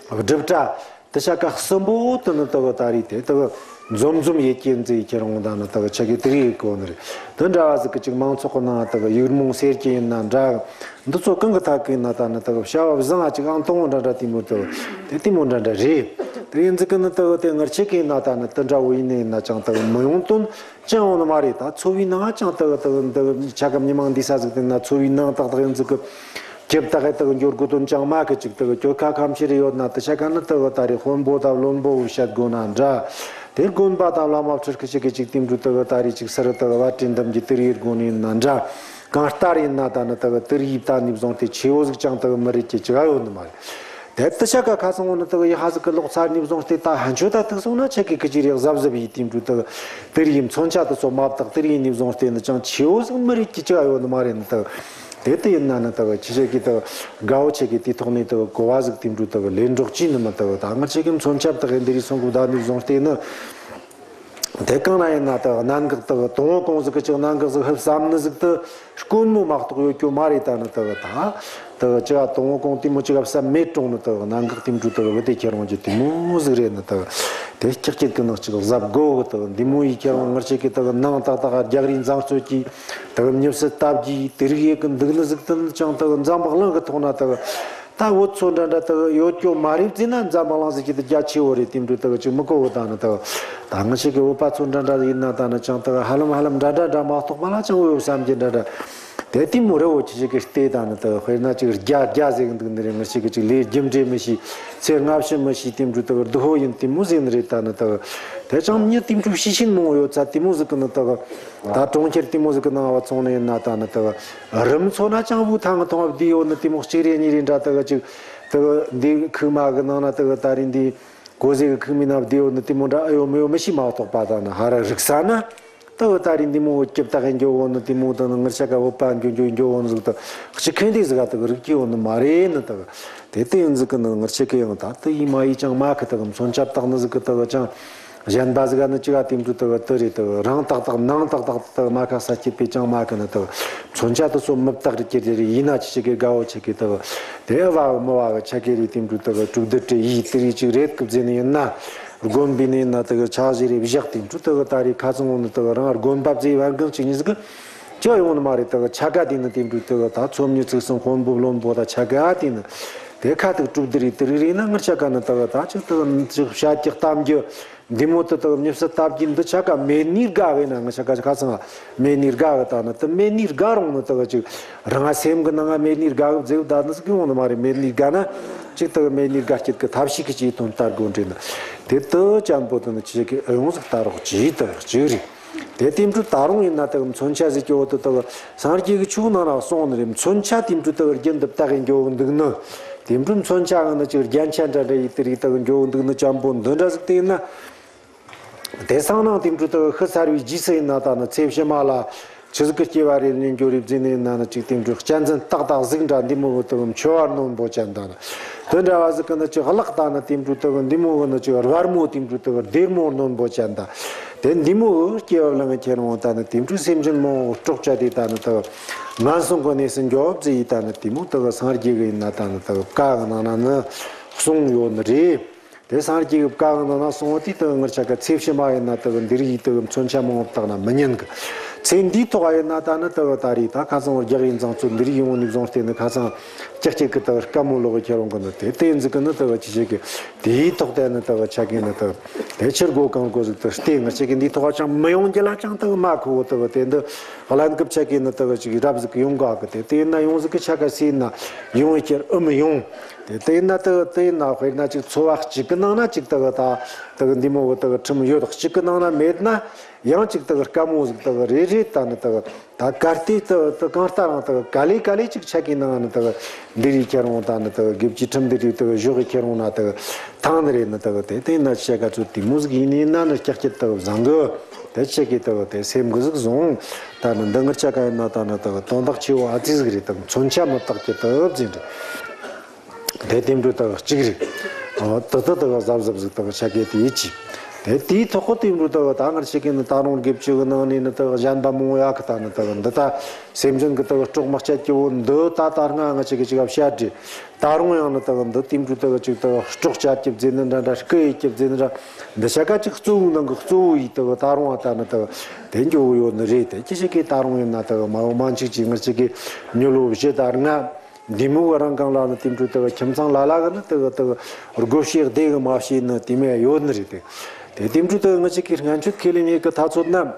སྒྲུབ་གྲྭ། དེ་ཤ་ཀ་གསུམ་པོ་དེ་ནི་དག་ད་རེས་དེ་དག་འཛོམས་འཛོམས་ཡེ་ཀྱེ་མཛེས་ཁྱེར་འོང་ད་ནི་དག་ཆ་གི་དེ་རེ་གོ་ནི་རེད། དེ་འདྲ་བ་ཟིག་གི་ཅིག་མང་ཚོགས་ཀྱི་ནང་དག་ཡིག་རྨོངས་སེར་སྐྱེ་ཡིན་ན་འདྲ། འདི་ཚོ་གང་གི་ཐད་ཀྱི་ན་ད་ནི་དག་བྱ་བ་བཟང་ང་ཅིག་ཨང་དང་པོ་འདྲ་འདྲ་དེ་མོ་དག་དེ་དེ་མོ་འདྲ་འདྲ་རེད། དེ་ཡིན་ཟིག་གི་ནི་དག་དེ་ངར་ཆེ་གི་ན་ད་ནི་དེ་འདྲ་བོ་ཡིན་ནི་ཡིན་ན་ཅང་དག་མི་ཡོང་དོན། ཅང་ཡོང་ནི་མ་རེད། ད་འཚོ་བའི་ནང་ཅང་དག་དག་འདི་ཆ་ག་མི་མང་འདི་ས་ཟིག་དེ་ན་འཚོ་བའི་ནང་ཏག་ཏག་ཡིན་ཟིག་གི་ཁྱབ་ཏག་གི་དག་འགྱུར་དགོས་དོན་ཅང་མ་གི་ཅིག་དག་གྱོད་ཁ་ཁམ་ཤི་རེ་ཡོད་ན་དེ་ཆ་ག་ནི་དག་ད་རེས་དཔོན་པོ་དང་བློན་པོ་བོ་བཤད་དགོས་ན་འདྲ། དེ་དགོན་པ་དང་བླ་མ་ཁྲིར་ཁི་ཆ་གི་ཅིག་དེ་འདྲ་དག་ད་རེས་ཅིག་སར་དག་བ་དྲིན་དམ་གྱི་དེར་ཡེར་དགོས་ནི་ཡིན་ན་འདྲ། གང་ལྟར་ཡིན་ན་ད་ནི་དག་དེར་ཡིབ་ད་ནི་བཟུང་སྟེ་ཆེ་བོ་ཟིག་ཅང་དག་མི་རིགས་ཀྱི་ཅི་ག་ཡོད་ནི་མ་རེད། དེ་ལྟ་ཆ་ག་ཁ་སང་བོ་ནི་དག་ཡི་ཧ་ཟིག་གི་ལོག་ཚར་ནི་བཟུང་སྟེ་ད་ཧན་ཆོད་ད་ཐུག་སོང་ན་ཆ་གི་ཁི་ཅི་རེ་གཟབ་གཟབ་ཡིས་དེ་འདྲ་དག་དེར་ཡིན་མཚོན་ཆ་དུ་སོ་མ་བཏགས་དེར་ཡིན་ནི་བཟུང་སྟེ་ནི་ཅང་ཆེ་བོ་ཟིག་མི་རིགས་ཀྱི་ཅི་ག་ཡོད་ནི་མ་རེད་ནི་དག་དེ་ལྟ་ཡིན་ན་ནི་དག་ཁྱི་ཆ་གི་དག་དགའ་བོ་ཆ་གི་དེ་ཐོག་ནས་དག་གོ་བ་ཟིག་དེ་འདྲ་དག་ལས་འགྲོགས་ཅི་ནི་མི་དག་ད་ང་ཆ་གི་མཚོན་ཆ་བཏགས་ཡིན་དེ་རིགས་སོང་གི་ད་ནི་བཟུང་སྟེ་ནི། དེ་གང་ན་ཡིན་ན་དག་གནད་འགག་དག་དང་བོ་གོང་ཟིག་གི་ཅིག་གནད་འགག་ཟིག་ཧུབ་བསམ་ནི་ཟིག་དུ་དཀོན་མོ་མ་གཏོགས་ཡོད་རྒྱུ་མ་རེད། ད་ནི་དག་ད་དག་ཅི་ག་དང་བོ་གོང་དེ་མོ་ཅིག་ག་བསམ་མེད་གྲོང་ནི་དག་གནད་འགག་དེ་འདྲ་དག་བུ་དེ་ཁྱེར་འོང་རྒྱུ་དེ་མོ་ཟིག་རེད། ནི་དག་དེ་སྐྱག་སྐྱག་གི་ནང་ཅིག་གཟབ་དགོ་གི་དག་འདི་མོ་ཡི་ཁྱེར་འོང་ངར་ཆེ་གི་དག་ནང་ཏག་ཏག་རྒྱག་རེས་འཛིང་རྩོད་ཀྱི་དག་མྱི་སེར་སྟབས་ཀྱིས་དེ་རིགས་ཡེ་གི་འདུག་ནི་ཟིག་དུ་ནི་ཅང་དག་འཛམ་བུ་གླིང་གི་ཐོག་ན་དག་ད་བོད་ཚོ་འདྲ་འདྲ་དག་ཡོད་སྐྱོ་མ་རེད་ཟེར་ན་འཛམ་བུ་གླིང་ཟེར་གྱི་དེ་རྒྱ་ཆེ་བོ་རེད། དེ་འདྲ་དག་ཅིག་མི་གོ་བོ་ད་ནི་དག་ད་ང་ཞིག་གི་བོད་པ་ཚོ་འདྲ་འདྲ་ཡིན་ན་ད་ནི་ཅང་དག་ཧ་ལམ་ཧ་ལམ་འདྲ་འདྲ་འདྲ་མ་གཏོགས་པ་ལ་ཅང་འོས་བསམ་གྱི་འདྲ་འདྲ་དེ་དེ་མོ་རེ་བོ་ཅི་ཞིག་གི་ལྟས་ད་ནི་དག་དཔེར་ན་ཅིག་རྒྱ་རྒྱ་ཟེར་གི་འདུག་ནི་རེད། ང་ཞིག་གི་ཅིག་ལས་རྒྱུ་འབྲས་མི་ཤེས་ཚེ་སྔ་ཕྱི་མི་ཤེས་དེ་འདྲ་དག་སྡུག་བོ་ཡིན་དེ་མོ་ཟེར་ནི་རེད། ད་ནི་དག་དེ་ཅང་མྱི་དེ་འདྲ་ཤེས་ཤེས་མང་བོ་ཡོད་ཚ་དེ་མོ་ཟིག་གི་ནི་དག་ད་གྲོང་ཁྱེར་དེ་མོ་ཟིག་གི་ནང་བ་ཚོང་ནས་ཡིན་ན་ད་ནི་དག་རིམ་ཚོ་ན་ཅང་བུ་ཐང་གི་ཐོང་བ་བསྡུས་ཡོད་ནི་དེ་མོ་གཅིག་རེ་གཉིས་རེ་འདྲ་དག་ཅིག་དག་འདི་ཁུག་མ་གི་ནང་ན་དག་ད་རིང་འདི་གོ་ཟེ་གི་ཁུག་མའི་ནང་བསྡུས་ཡོད་ནི་དེ་མོ་འདྲ་ཨེ་ཡོད་མི་ཡོད་མི་ཤེས་མ་གཏོགས་པ་ད་ནི་ཧ་ར་རིག་ས་ན་དག་ད་རིང་འདི་མོ་སྐྱིབ་ཏག་གི་འགྱོ་བོ་ནི་དེ་མོ་ད་ནི་ངར་ཆ་ག་བོད་པ་འགྱོ་འགྱོ་འགྱོ་བོ་ནི་ཟིག་ད་གཅིག་ཁེན་དེ་ཟིག་ག་དག་རིག་གི་ཡོད་ནི་མ་རེད་ནི་དག་དེ་ལྟ་ཡིན་ཟིག་གི་ནི་ངར་ཆ་གི་ཡང་ད་དེ་ཡིན་མ་ཡིན་ཅང་མ་གི་དག་མཚོན་ཆ་བཏགས་ནི་ཟིག་གི་དག་ཅང་གཞན་པ་ཟིག་ག་ནི་ཅི་ག་དེ་འདྲ་དག་དེ་རེད། དག་རང་ཏག་ཏག་ནང་ཏག་ཏག་དག་མ་ཁ་ས་སྐྱིད་པའི་ཅང་མ་གི་ནི་དག་མཚོན་ཆ་དེ་ཚོ་མི་བཏགས་རིག་གི་རེད། ཡིན་ན་ཅི་ཞིག་གི་དགའ་བོ་ཆེ་གི་དག་དེ་བ་མི་བ་གི་ཆ་གི་རེད། དེ་འདྲ་དག་དྲུག་སྡེ་དྲུག་ཡིག་དེ་རེད་ཅིག་རེད་གི་བཟེ་ནི་ཡིན་ན་དགོན་པའི་ནི་ཡིན་ན་དག་ཆ་གཞི་རེད་བཞག་དེ་འདྲ་དག་ད་རེད་ཁ་ཚང་བོ་ནི་དག་རང་དགོན་པ་བཟེ་བར་འགངས་ཅིག་ཉིད་ཟིག་གི་ཅི་ཡོང་ནི་མ་རེད། དག་ཆ་ག་དེ་ནི་དེ་འདྲ་དག་ད་ཚོམ་ཉི་ཚིག་གསུམ་དཔོན་པོ་བློན་པོ་ད་ཆ་ག་དེ་ནི། དེ་ཁ་ཐུག་གྲུབ་དེ་རིགས་དེ་རིགས་རེད་ན་ངར་ཆ་ག་ནི་དག་ད་ཅིག་དག་ཅིག་བཤད་ཀྱི་གཏམ་རྒྱུ་འདི་མོ་དུ་དག་མྱི་བསད་སྟབས་ཀྱིས་འདི་ཆ་ག་མེད་ནི་དགའ་གི་ན། ངར་ཆ་ག་ཁ་ཚང་མེད་ནི་དགའ་གི་ད་ནི་དུ་མེད་ནི་དགའ་རུང་ནི་དག་ཅིག་རང་སེམས་གི་ནང་ང་མེད་ནི་དགའ་གི་བརྫེ་བ་ད་ནི་ཟིག་གི་འོང་ནི་མ་རེད། མེད་ནི་དགའ་ན་ཅིག་དག་མེད་ནི་དགའ་སྐྱིད་གི་ཐབས་ཤིག་གི་ཅིག་དོན་ལྟར་དགོས་འདྲེ་ན། དེ་དུ་ཅམ་པོ་དུ་ནི་ཅིག་གི་ཨེ་ཡོང་ཟིག་ལྟ་རོགས་ཅིག་དག་ཅིག་རེད། དེ་དེ་འཕྲུལ་ད་རུང་ཡིན་ན་དག་མཚོན་ཆ་ཟིག་གི་འོག་ཏུ་དག་སངས་རྒྱས་ཀྱི་ཆོས་ནང་ན་གསུངས་ནི་རེད། མཚོན་ཆ་དེ་འཕྲུལ་དག་རྒྱུན་དུ་བཏགས་ཡིན་རྒྱུ་འདུག་ནི། དེ་འཕྲུལ་མཚོན་ཆ་ཡང་ན་ཅིག་རྒྱན་ཆ་འདྲ་འདྲ་ཡིན་དེ་རིགས་དག་འགྱོ་འདུག་ནི་ཅམ་པོ་འདི་འདྲ་ཟིག་དེ་ཡིན་ན། དེ་སང་ནང་དེ་འཕྲུལ་དག་ཤི་ཚར་བའི་རྗེས་སུ་ཡིན་ན་ད་ནི་ཚེ་ཕྱི་མ་ལ་ཆི་ཟིག་གི་སྐྱེ་བ་རེ་ལེན་རྒྱུ་རེད་བརྫིས་ནི་ཡིན་ན་ནི་ཅིག་དེ་འཕྲུལ་གཅན་གཟན་སྟག་དང་གཟིག་འདྲ་འདི་མོ་གི་དག་མཆེ་བ་རྣོན་པོ་ཅན་ད་ནི། དེ་འདྲ་བ་ཟིག་གི་ནི་ཅིག་གླགས་ད་ནི་དེ་འཕྲུལ་དག་འདི་མོ་གི་ནི་ཅིག་རྦར་མོ་དེ་འཕྲུལ་དག་སྡེར་མོ་རྣོན་པོ་ཅན་ད། དེ་འདི་མོ་གི་སྐྱེ་བ་ལེན་ཁྱེར་འོང་ད་ནི་དེ་འཕྲུལ་སེམས་ཅན་མང་པོ་དཀྲོག་བྱ་དེ་ད་ནི་དག་ངན་སོང་གི་གནས་སུ་འགྱོ་བརྫིས་ཡི་ད་ནི་དེ་མོ་དག་སངས་རྒྱས་གི་ཡིན་ན་ད་ནི་དག་བཀའ་གི་ནང་ན་ནི་གསུངས་ཡོད་ནི་རེད། དེ་སངས་རྒྱས་ཀྱི་བཀའ་གི་ནང་ན་གསུངས་པ་དེ་དག་ངར་ཆ་ག་ཚེ་ཕྱི་མ་ཡིན་ན་དག་འདི་རིགས་དག་མཚོན་ཆ་མང་པོ་བཏགས་ན་མི་ཉན་གི། ཚེ་འདིའི་ཐོག་ཡིན་ན་ད་ནི་དག་ད་རེས་ད་ཁ་ཚང་རྒྱག་ཡིན་ཙང་ཚོད་འདི་རིགས་ཡོང་ནས་བཟུང་སྟེ་ནི་ཁ་ཚང་ཀྱག་ཀྱག་གི་དག་དཀའ་མོ་ལོག་གི་ཁྱེར་འོང་གི་ནི་དེ་དེ་འཛི་གི་ནི་དག་ཅི་བྱེད་གི། དེའི་ཐོག་དེ་ནི་དག་ཆ་གི་ནི་དག་དེ་ཕྱིར་སྒོ་གང་དགོས་ཟིག་དག་སྟེ་ངར་ཆ་གི་འདིའི་ཐོག་ཅང་མི་ཡོང་རྒྱུ་ལ་ཅང་དག་མ་ཁོ་བོ་དག་དེ་འདི་གླན་སྐུབ་ཆ་གི་ནི་དག་ཅིག་རབ་ཟིག་ཡོང་ག་གི། དེ་དེ་ཡིན་ན་ཡོང་ཟིག་གི་ཆ་ག་སི་ཡིན་ན་ཡོང་བའི་ཁྱེར་ཨུ་མི་ཡོང་། དེ་དེ་ཡིན་ན་དེ་དེ་ཡིན་ན་དཔེར་ན་ཅིག་འཚོ་བ་གཅིག་གི་ནང་ན་ཅིག་དེ་གི་ད་དེ་གི་འདི་མོ་གི་དེ་གི་ཁྲིམས་ཡོད། གཅིག་གི་ནང་ན་མེད་ན་ཡང་ཅིག་དེ་གི་དཀའ་མོ་ཟིག་དེ་གི་རེད་རེད། ད་ནི་དེ་གི་ད་གལ་ཏེ་དེ་དེ་གང་ལྟར་རང་དེ་གི་ག་ལེ་ག་ལེ་ཅིག་ཆ་གི་ནང་ནི་དེ་གི་འདི་རིགས་ཁྱེར་འོང་ད་ནི་དེ་གི་དགེ་བཅུའི་ཁྲིམས་འདི་རིགས་དེ་གི་བཞག་གི་ཁྱེར་འོང་ན་དེ་གི་ཐང་ནི་རེད། ནི་དེ་གི་དེ་དེ་ཡིན་ན་ཆ་ག་ཚོད་དེ་མོ་ཟིག་ཡིན་ནི་ཡིན་ན་ནི་ཀྱག་ཀྱག་དེ་གི་བཟང་གི། དེ་ཆ་གི་དེ་གི་དེ་སེམས་གི་ཟིག་བཟུང་། ད་ནི་འདི་ངར་ཆ་ག་ཡིན་ན་ད་ནི་དེ་གི་དོན་དག་ཆེ་བོ་ཨ་ཙི་ཟིག་རེད། དེ་གི་མཚོན་ཆ་མི་བཏགས་ཀྱི་དེ་གི་བཟང་རེད། དེ་དེ་འཕྲུལ་དག་གཅིག་རེད། ཨ་དག་དག་དག་གཟབ་གཟབ་ཟིག་དག་ཆ་གེ་དེ་ཡིད་ཆེས། དེ་དེའི་ཐོག་གི་དེ་འཕྲུལ་དག་ད་ངར་ཆ་གེ་ནི་ད་རུང་དགེ་བཅུ་གི་ནང་ནས་ནི་དག་གཞན་པ་མང་ཡག་གི་ད་ནི་དག་འདི་ད་སེམས་ཅན་གི་དག་དཀྲོག་མ་བྱེད་ཀྱི་བོ་འདི་ད་ད་སྔ་ངར་ཆ་གེ་ཅིག་བཤད་དྲི། ད་རུང་ཡང་ནི་དག་འདི་དེ་འཕྲུལ་དག་ཅིག་དག་དཀྲོག་བྱེད་ཀྱི་བརྫིས་ནི་འདྲ་འདྲ། སྐུ་ཡེད་ཀྱི་བརྫིས་ནི་འདྲ། འདི་ཆ་ག་ཅིག་གཙོ་བོའི་ནང་གི་གཙོ་བོ་ཡིས་དག་ད་རུང་ད་ནི་དག་དེ་འགྱོ་གི་ཡོད་ནི་རེད། དེ་ཅི་ཞིག་གིས་ད་རུང་ཡིན་ན་དག་མ་འོ་མ་འཆིག་ཅིག་ངར་ཆ་གེ་མྱི་ལོ་བཞི་དང་ལྔ། འདི་མོ་གི་རང་གང་ལ་ནི་དེ་འཕྲུལ་དག་ཁྱིམ་ཚང་ལ་ལ་གི་ནི་དག་དག་བགོ་བཤའ་བདེ་གི་མ་བྱས་ནི་དེ་མོ་ཡོད་ནི་རེད། དེ་དེ་དེ་འཕྲུལ་དག་ངར་ཆ་གེ་སྔན་ཆད་ཁས་ལེན་ཡེད་གི་ཐག་ཚོད་ན།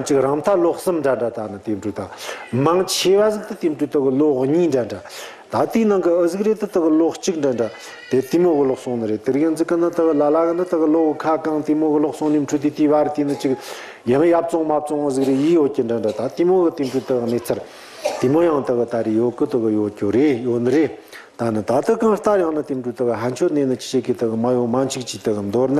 ཅིག་རང་མཐའ་ལོ་གསུམ་འདྲ་འདྲ། ད་ནི་དེ་འཕྲུལ་དག་མང་ཆེ་བ་ཟིག་ཏུ་དེ་འཕྲུལ་དག་ལོ་གཉིས་འདྲ་འདྲ། ད་དེའི་ནང་གི་ཨུ་ཟིག་རེད་དུ་དག་ལོ་གཅིག་འདྲ་འདྲ། དེ་དེ་མོ་གི་ལོག་སོང་ནི་རེད། དེ་རིང་ཟིག་གི་ནི་དག་ལ་ལ་གི་ནི་དག་ལོ་ཁ་གང་དེ་མོ་གི་ལོག་སོང་ནི་འཕྲུལ་དེ་དེའི་བར་དེ་ནི་ཅིག་ཡང་ཡབ་བཙོང་མ་བཙོང་ཨུ་ཟིག་རེད་ཡིད་ཡོད་ཀྱི་འདྲ་འདྲ། ད་དེ་མོ་གི་དེ་འཕྲུལ་དག་གནས་ཚུལ་དེ་མོ་ཡང་དག་ད་རེས་ཡོད་གི་དག་ཡོད་རྒྱུ་རེད། ཡོད་ནི་རེད། ད་ནི་ད་ལྟ་གང་ལྟར་ཡང་ནི་དེ་འཕྲུལ་དག་ཕན་ཆོད་ནས་ནི་ཅི་ཞིག་གི་དག་མ་ཡོང་མ་འཆིག་ཅིག་དག་མདོར་ན་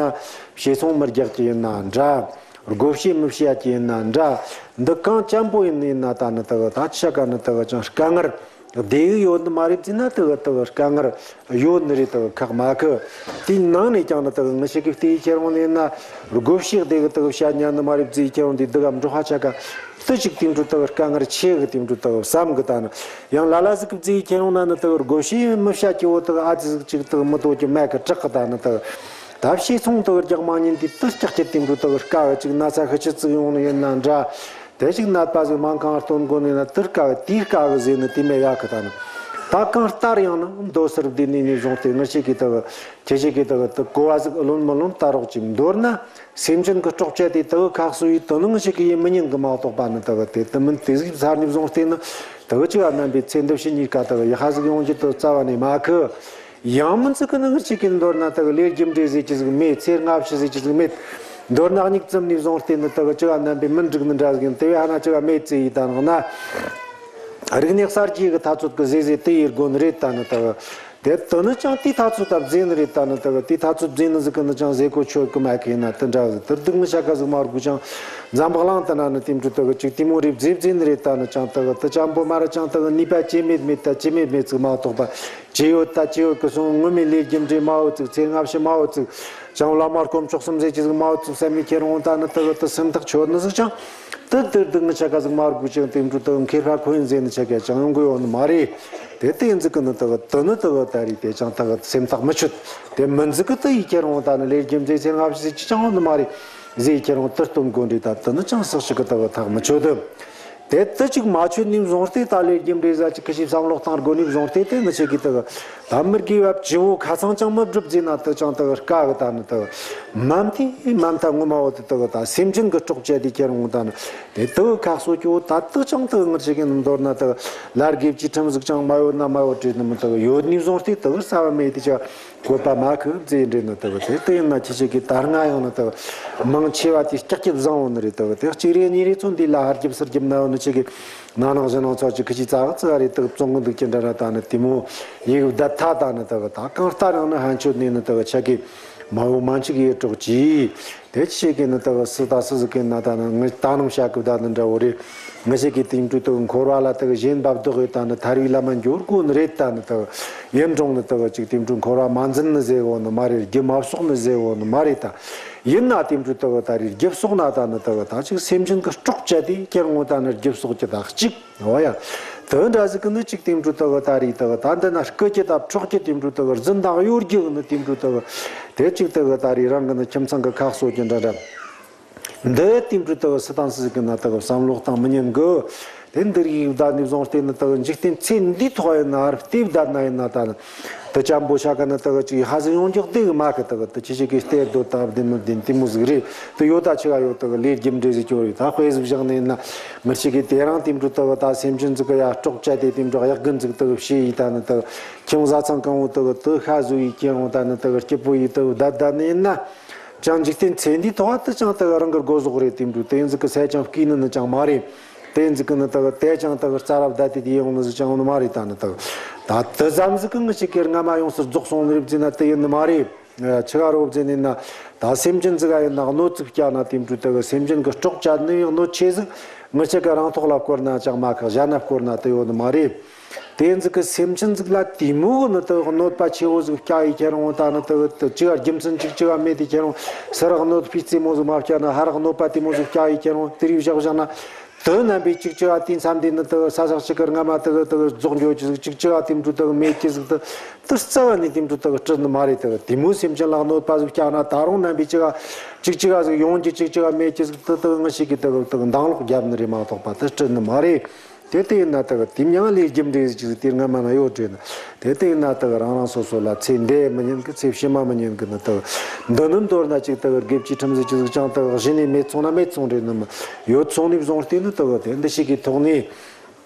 བཤས་ཚོང་མི་རྒྱག་གི་ཡིན་ན་འདྲ། བགོ་བཤའ་མི་བྱེད་ཀྱི་ཡིན་ན་འདྲ། འདི་གང་ཅན་པོ་ཡིན་ནི་ཡིན་ན་ད་ནི་དག་ད་ཆ་ག་ནི་དག་ཅང་དཀའ་ངལ་བདེ་གི་ཡོད་ནི་མ་རེད་ཟེར་ན་དག་དག་དཀའ་ངལ་ཡོད་ནི་རེད། དག་ཁག་མ་གི། དེའི་ནང་ནས་ཀྱང་ནི་དག་ངར་ཆ་གེ་བལྟས་ཁྱེར་འོང་ནི་ཡིན་ན་བགོ་བཤའ་བདེ་གི་དག་བྱ་ཉན་ནི་མ་རེད་ཟེར་ཁྱེར་འོང་དུས་འདི་ག་འགྲོ་ཧ་ཆ་ག་དུ་ཅིག་དེ་འཕྲུལ་དག་དཀའ་ངལ་ཆེ་གི་དེ་འཕྲུལ་དག་བསམ་གི། ད་ནི་ཡང་ལ་ལ་ཟིག་གི་བལྟས་ཁྱེར་འོང་ན་ནི་དག་བགོ་བཤའ་མི་བྱེད་ཀྱི་བོ་དག་ཨ་ཙི་ཟིག་ཅིག་དག་མི་དོ་ཀྱི་མེད་གི་དྲག་གི། ད་ནི་དག་ད་བཤས་ཚོང་དག་རྒྱག་མ་ཉན་དུས་དུ་ཀྱག་ཀྱག་དེ་འཕྲུལ་དག་དཀའ་བ་ཅིག་ན་ཚ་ཤི་ཆི་ཙིག་ཡོང་ནི་ཡིན་ན་འདྲ། དེ་ཅིག་ནད་པ་ཟིག་སྨན་ཁང་སྟོན་དགོས་ནི་ན་དུ་དཀའ་བ་དེའི་དཀའ་བ་ཟེར་ནི་དེ་མེད་ཡག་གི། ད་ནི་ད་གང་ལྟར་ཡང་ནི་མདོ་སར་བསྡད་ནི་ནས་བཟུང་སྟེ་ངར་ཆ་གེ་དག་ཁྱེད་ཆ་གེ་དག་དུ་གོ་བ་ཟིག་ལོན་མི་ལོན་ལྟ་རོགས་ཅིག་མདོར་ན་སེམས་ཅན་གི་དཀྲོག་བྱ་དེ་དག་ཁག་སུ་ཡི་དུ་ནང་ཞིག་གི་ཡིན་མི་ཉན་གི་མ་གཏོགས་པ་ནི་དག་དེ་དུ་མིན་དེ་ཟིག་ཚར་ནས་བཟུང་སྟེ་ནི་དག་ཅིག་ཨ་རྣམ་པའི་ཚེ་འདི་ཕྱི་གཉིས་ཀ་དག་ཡག་ཧ་ཟིག་ཡོང་རྒྱུ་དུ་རྩ་བ་ནས་མ་གི། ཡང་མིན་ཚིག་གི་ནང་ཅིག་གི་མདོར་ན་དག་ལས་རྒྱུ་འབྲས་ཟེར་གྱི་ཟིག་མེད། ཚེ་སྔ་ཕྱི་ཟེར་གྱི་ཟིག་མེད། མདོར་ན་སྙིགས་ཙམ་ནས་བཟུང་སྟེ་ནི་དག་ཅིག་ཨ་རྣམ་པའི་མི་འགྲིག་ནི་འདྲ་ཟིག་ཡིན། དེ་བས་ཧ་ན་ཅིག་མེད་ཚེ་ཡི་ད་ནང་ན་རིག་གནས་གསར་བརྗེ་གི་ཐ་ཚོད་གི་ཟེ་ཟེ་དེ་ཡི་དགོས་ནི་རེད། ད་ནི་དག་དེ་དུ་ནི་ཅང་དེའི་ཐ་ཚོད་ད་བཟེ་ནི་རེད། ད་ནི་དག་དེའི་ཐ་ཚོད་བཟེ་ནི་ཟིག་གི་ནི་ཅང་ཟེ་གོ་ཆོད་གི་མ་གི་ཡིན་ན་དེ་འདྲ་ཟིག་དུར་སྡུག་ནི་ཤ་ཀ་ཟིག་མ་རྒུ་ཅང་འཛམ་བུ་གླིང་དུ་ན་ནི་དེ་འཕྲུལ་དག་ཅིག་དེ་མོ་རེད་བཟེ་བཟེ་ནི་རེད། ད་ནི་ཅང་དག་དུ་ཅང་པོ་མ་ར་ཅང་དག་ནུས་པ་ཅི་མེད་མེད་ད་ཅི་མེད་མེད་ཚིག་མ་གཏོགས་པ། ཅི་ཡོད་ད་ཅི་ཡོད་ཀི་སོང་། ངུ་མའི་ལས་རྒྱུ་འབྲས་མ་འོ་ཙིག་ཚེ་སྔ་ཕྱི་མ་འོ་ཙིག་ཅང་བླ་མ་དཀོན་མཆོག་གསུམ་ཟེར་གྱི་ཟིག་མ་འོ་ཙིག་བསམ་མི་ཁྱེར་འོང་ད་ནི་དག་དུ་སེམས་ཐག་ཆོད་ནི་ཟིག་ཅང་དུ་དུར་སྡུག་ནི་ཆ་ག་ཟིག་མ་རྒུ་ཅང་དེ་འཕྲུལ་དག་མཁས་པ་ཁོ་ཡིན་ཟེར་ནི་ཆ་ག་ཅང་ཡོང་གི་ཡོད་ནི་མ་རེད། དེ་དེ་ཟིག་གི་ནི་དག་དུ་ནི་དག་ད་རེད་དེ་ཅང་དག་སེམས་ཐག་མི་ཆོད། དེ་མིན་ཟིག་གི་དུ་ཡི་ཁྱེར་འོང་ད་ནི་ལས་རྒྱུ་འབྲས་ཚེ་སྔ་ཕྱི་ཟེར་གྱི་ཅང་ཡོད་ནི་མ་རེད་ཟེར་ཁྱེར་འོང་དུ་སྟོན་དགོས་འདྲི་ད་དུ་ནི་ཅང་སག་ཞིག་གི་དག་ཐག་མི་ཆོད་དུ། དེ་ལྟ་ཅིག་མ་ཆོད་ནས་བཟུང་སྟེ་ད་ལས་རྒྱུ་འབྲས་ཟ་ཅིག་ཁི་ཞིག་བསམ་བློ་བཏང་དགོས་ནས་བཟུང་སྟེ་དེ་ང་ཆེ་གི་དག་ད་མི་དགེ་བ་བཅུ་བོ་ཁ་ཚང་ཅང་མི་སྒྲུབ་ཟེར་ན་དག་ཅང་དག་དཀའ་གི། ད་ནི་དག་མ་མཐའི་མ་མཐའ་ངོ་མ་བོ་དེ་དག་ད་སེམས་ཅན་གི་སྲོག་བཅད་དེ་ཁྱེར་འོང་། ད་ནི་དེ་དག་ཁ་གསོ་ཅོ་ད་དག་ཅང་དག་ང་ཆེ་གི་ནི་མདོར་ན་དག་ལར་དགེ་བཅུའི་ཁྲིམས་ཟིག་ཅང་མ་ཡོད་ན་མ་ཡོད་བྲིས་ནི་མི་དག་ཡོད་ནས་བཟུང་སྟེ་དག་རྩ་བ་མེད་དེ་ཅག་བཀོད་པ་མ་ཁུ་མཛེས་འདྲེ་ནི་དག་དེ་དེ་ཡིན་ན་ཁྱེད་ཅག་གི་ད་སྔ་ཡང་ནི་དག་མང་ཆེ་བ་དེ་སྐྱག་སྐྱག་བཟང་བོ་ནི་རེད། དག་དེ་གཅིག་རེ་གཉིས་རེ་ཚོ་འདི་ལ་ཧར་རྒྱབ་སར་རྒྱབ་ན་ཡོད་ནི་ཆེ་གི་ན་ནང་ཞིང་ནང་ཚོ་ཅིག་ཁི་ཅི་ཙག་ཙག་རེ་དག་བཙོང་གི་འདུག་ཀྱི་འདྲ་ར། ད་ནི་དེ་མོ་ཡིག་བདག་ཐ་ད་ནི་དག་ད་གང་ལྟར་ཡང་ནི་ཧན་ཆོད་ནས་ནི་དག་ཆེ་གི་མ་བོ་མ་འཆི་གི་གྲོགས་ཀྱིས། དེ་ཆེ་གི་ནི་དག་སི་ད་སི་ཟིག་གི་ན་ད་ནི་ངི་ད་ནང་བྱ་གི་བདག་ནི་འདྲ་བོ་རེད། ངི་ཆེ་གི་དེང་དུས་དག་འཁོར་བ་ལ་དག་གཞན་འབབ་བདག་གི་ད་ནི་ཐར་བའི་ལམ་མ་འགྱུར་དགོས་ནི་རེད། ད་ནི་དག་ཡིན་རུང་ནི་དག་ཅིག་དེང་དུས་འཁོར་བ་མ་འཛིན་ནི་ཟེར་བོ་ནི་མ་རེད། རྒྱུ་མ་གསོག་ནི་ཟེར་བོ་ནི་མ་རེད། ད་ཡིན་ན་དེང་དུས་དག་ད་རེད་རྒྱུ་གསོག་ན་ད་ནི་དག་ད་ཅིག་སེམས་ཅན་གི་སྲོག་བཅད་དེ་ཁྱེར་འོང་ད་ནི་རྒྱུ་གསོག་གི་ད་གཅིག་འོ་ཡ། དེ་འདྲ་ཟིག་གི་ནི་ཅིག་དེང་དུས་དག་ད་རེད་དག་ད་འདི་ན་སྐུ་གི་ད་འཕྲོག་གི་དེང་དུས་དག་རྫུན་དང་གཡོ་སྒྱུ་གི་ནི་དེང་དུས་དག་དེ་ཅིག་དག་ད་རེད་རང་གི་ནི་ཁྱིམ་ཚང་གི་ཁ་གསོ་གི་འདྲ་འདྲ། འདི་དེང་དུས་དག་སི་ཏང་སི་ཟིག་གི་ན་དག་བསམ་བློ་བཏང་མི་ཉན་གི། དེ་འདི་རིགས་བདག་ནས་བཟུང་སྟེ་ནི་དག་འཇིག་རྟེན་ཚེ་འདིའི་ཐོག་ཡིན་ན་ཧར་ལྟེ་བདག་ན་ཡིན་ན་ད་ནི། དུ་ཅམ་པོ་ཤ་ཀ་ནི་དག་ཅིག་ཧ་ཟི་ཡོང་རྒྱུ་དེ་གི་མ་གི་དག་དུ་ཆི་ཞིག་གི་སྟེར་སྡོད་ད་བདེན་མི་བདེན་དེ་མོ་ཟིག་རེད། དུ་ཡོད་ད་ཆི་ག་ཡོད་དག་ལས་རྒྱུ་འབྲས་ཟིག་སྐྱོར་ཡོད་ད་དཔེ་ཟིག་བཞག་ནི་ཡིན་ན། ངི་ཆི་གི་དེ་རང་དེང་དུས་དག་ད་སེམས་ཅན་ཟིག་གི་ཡ་སྲོག་བཅད་དེ་དེང་དུས་གཡག་རྒན་ཟིག་དག་བྱས་ཡི་ད་ནི་དག་ཁྱིམ་བཟའ་ཚང་གང་བོ་དག་དུ་ཤ་ཟོ་ཡི་ཁྱེར་འོང་ད་ནི་དག་སྐྱིད་པོ་ཡི་དག་བསྡད་བསྡད་ནི་ཡིན་ན། ཅང་འཇིག་རྟེན་ཚེ་འདིའི་ཐོག་ཏུ་ཅང་དག་རང་གི་སྒོ་ཟོག་རེད། དེ་འདྲ་དེ་ཟིག་གི་ས་ཅང་བརྐུས་ནི་ནི་ཅང་མ་རེད། དེ་ཟིག་གི་ནི་དག་དེ་ཅང་དག་རྩ་ར་བདའ་དེ་དེ་ཡོང་ནི་ཟིག་ཅང་ནི་མ་རེད། ད་ནི་དག་ད་དུ་ཙམ་ཟིག་གི་ངི་ཆི་གེར་སྔ་མ་ཡོངས་སུ་རྫོགས་སོང་ནི་རེད་ཟེར་ན་དེ་ཡིན་ནི་མ་རེད། ཆི་ག་རོ་ཟེར་ནི་ན་ད་སེམས་ཅན་ཟིག་ག་ཡིན་ན་གནོད་ཟིག་བསྐྱལ་ན་དེ་འདྲ་དག་སེམས་ཅན་གི་སྲོག་བཅད་ནི་ཡང་གནོད་ཆེ་ཟིག་ངི་ཆི་གི་རང་ཐོག་ལ་བསྐོར་ན་ཅང་མ་ཁག་གཞན་ན་བསྐོར་ན་དེ་ཡོད་ནི་མ་རེད། དེ་ཟིག་གི་སེམས་ཅན་ཟིག་ལ་དེ་མོ་གི་ནི་དག་གནོད་པ་ཆེ་བོ་ཟིག་བསྐྱལ་ཡི་ཁྱེར་འོང་ད་ནི་དག་དུ་ཅི་ག་རྒྱུ་མཚན་ཅིག་ཅི་ག་མེད་དེ་ཁྱེར་འོང་སི་རག་གནོད་པའི་རྩེ་མོ་ཟིག་མ་བསྐྱལ་ན་ཧ་རག་གནོད་པ་དེ་མོ་ཟིག་བསྐྱལ་ཡི་ཁྱེར་འོང་དེ་རིགས་བཞག་བཞག་ན་དུ་རྣམ་པའི་ཅིག་ཅི་ག་དེ་མཚམས་དེ་ནི་དག་ས་ཟག་ཅིག་གི་རྔ་མ་དག་དག་རྫོགས་འགྱོ་ཅི་ཟིག་ཅིག་ཅི་ག་དེ་འདྲ་དག་མེད་ཅི་ཟིག་དུ་དུ་རྩ་བ་ནས་དེ་འདྲ་དག་སྲིད་ནི་མ་རེད། དག་དེ་མོ་སེམས་ཅན་ལ་གནོད་པ་ཟིག་བསྐྱལ་ན་ད་རུང་རྣམ་པའི་ཅི་ག་ཅིག་ཅི་ག་ཟིག་ཡོང་རྒྱུ་ཅིག་ཅི་ག་མེད་ཅི་ཟིག་དུ་དག་ངི་ཆི་གི་དག་དག་འདང་ལོག་རྒྱབ་ནི་རེད་མ་གཏོགས་པ་དུ་སྲིད་ནི་མ་རེད། དེ་ལྟ་ཡིན་ན་དག་དེ་མྱང་ལས་རྒྱུ་འབྲས་ཅིག་དེ་སྔ་མ་ན་ཡོད་དྲན། དེ་ལྟ་ཡིན་ན་དག་རང་རང་སོ་སོ་ལ་ཚེ་འདས་མི་ཉན་གི་ཚེ་ཕྱི་མ་མི་ཉན་གི་ནི་དག་འདི་ནི་མདོར་ན་ཅིག་དག་དགེ་བཅུའི་ཁྲིམས་ཟེར་ཅི་ཟིག་ཅང་དག་གཞི་ནས་མེད་སོང་ན་མེད་སོང་རེད་ནི་མི་ཡོད་སོང་ནས་བཟུང་སྟེ་ནི་དག་དེ་འདི་ཞིག་གི་ཐོག་ནས་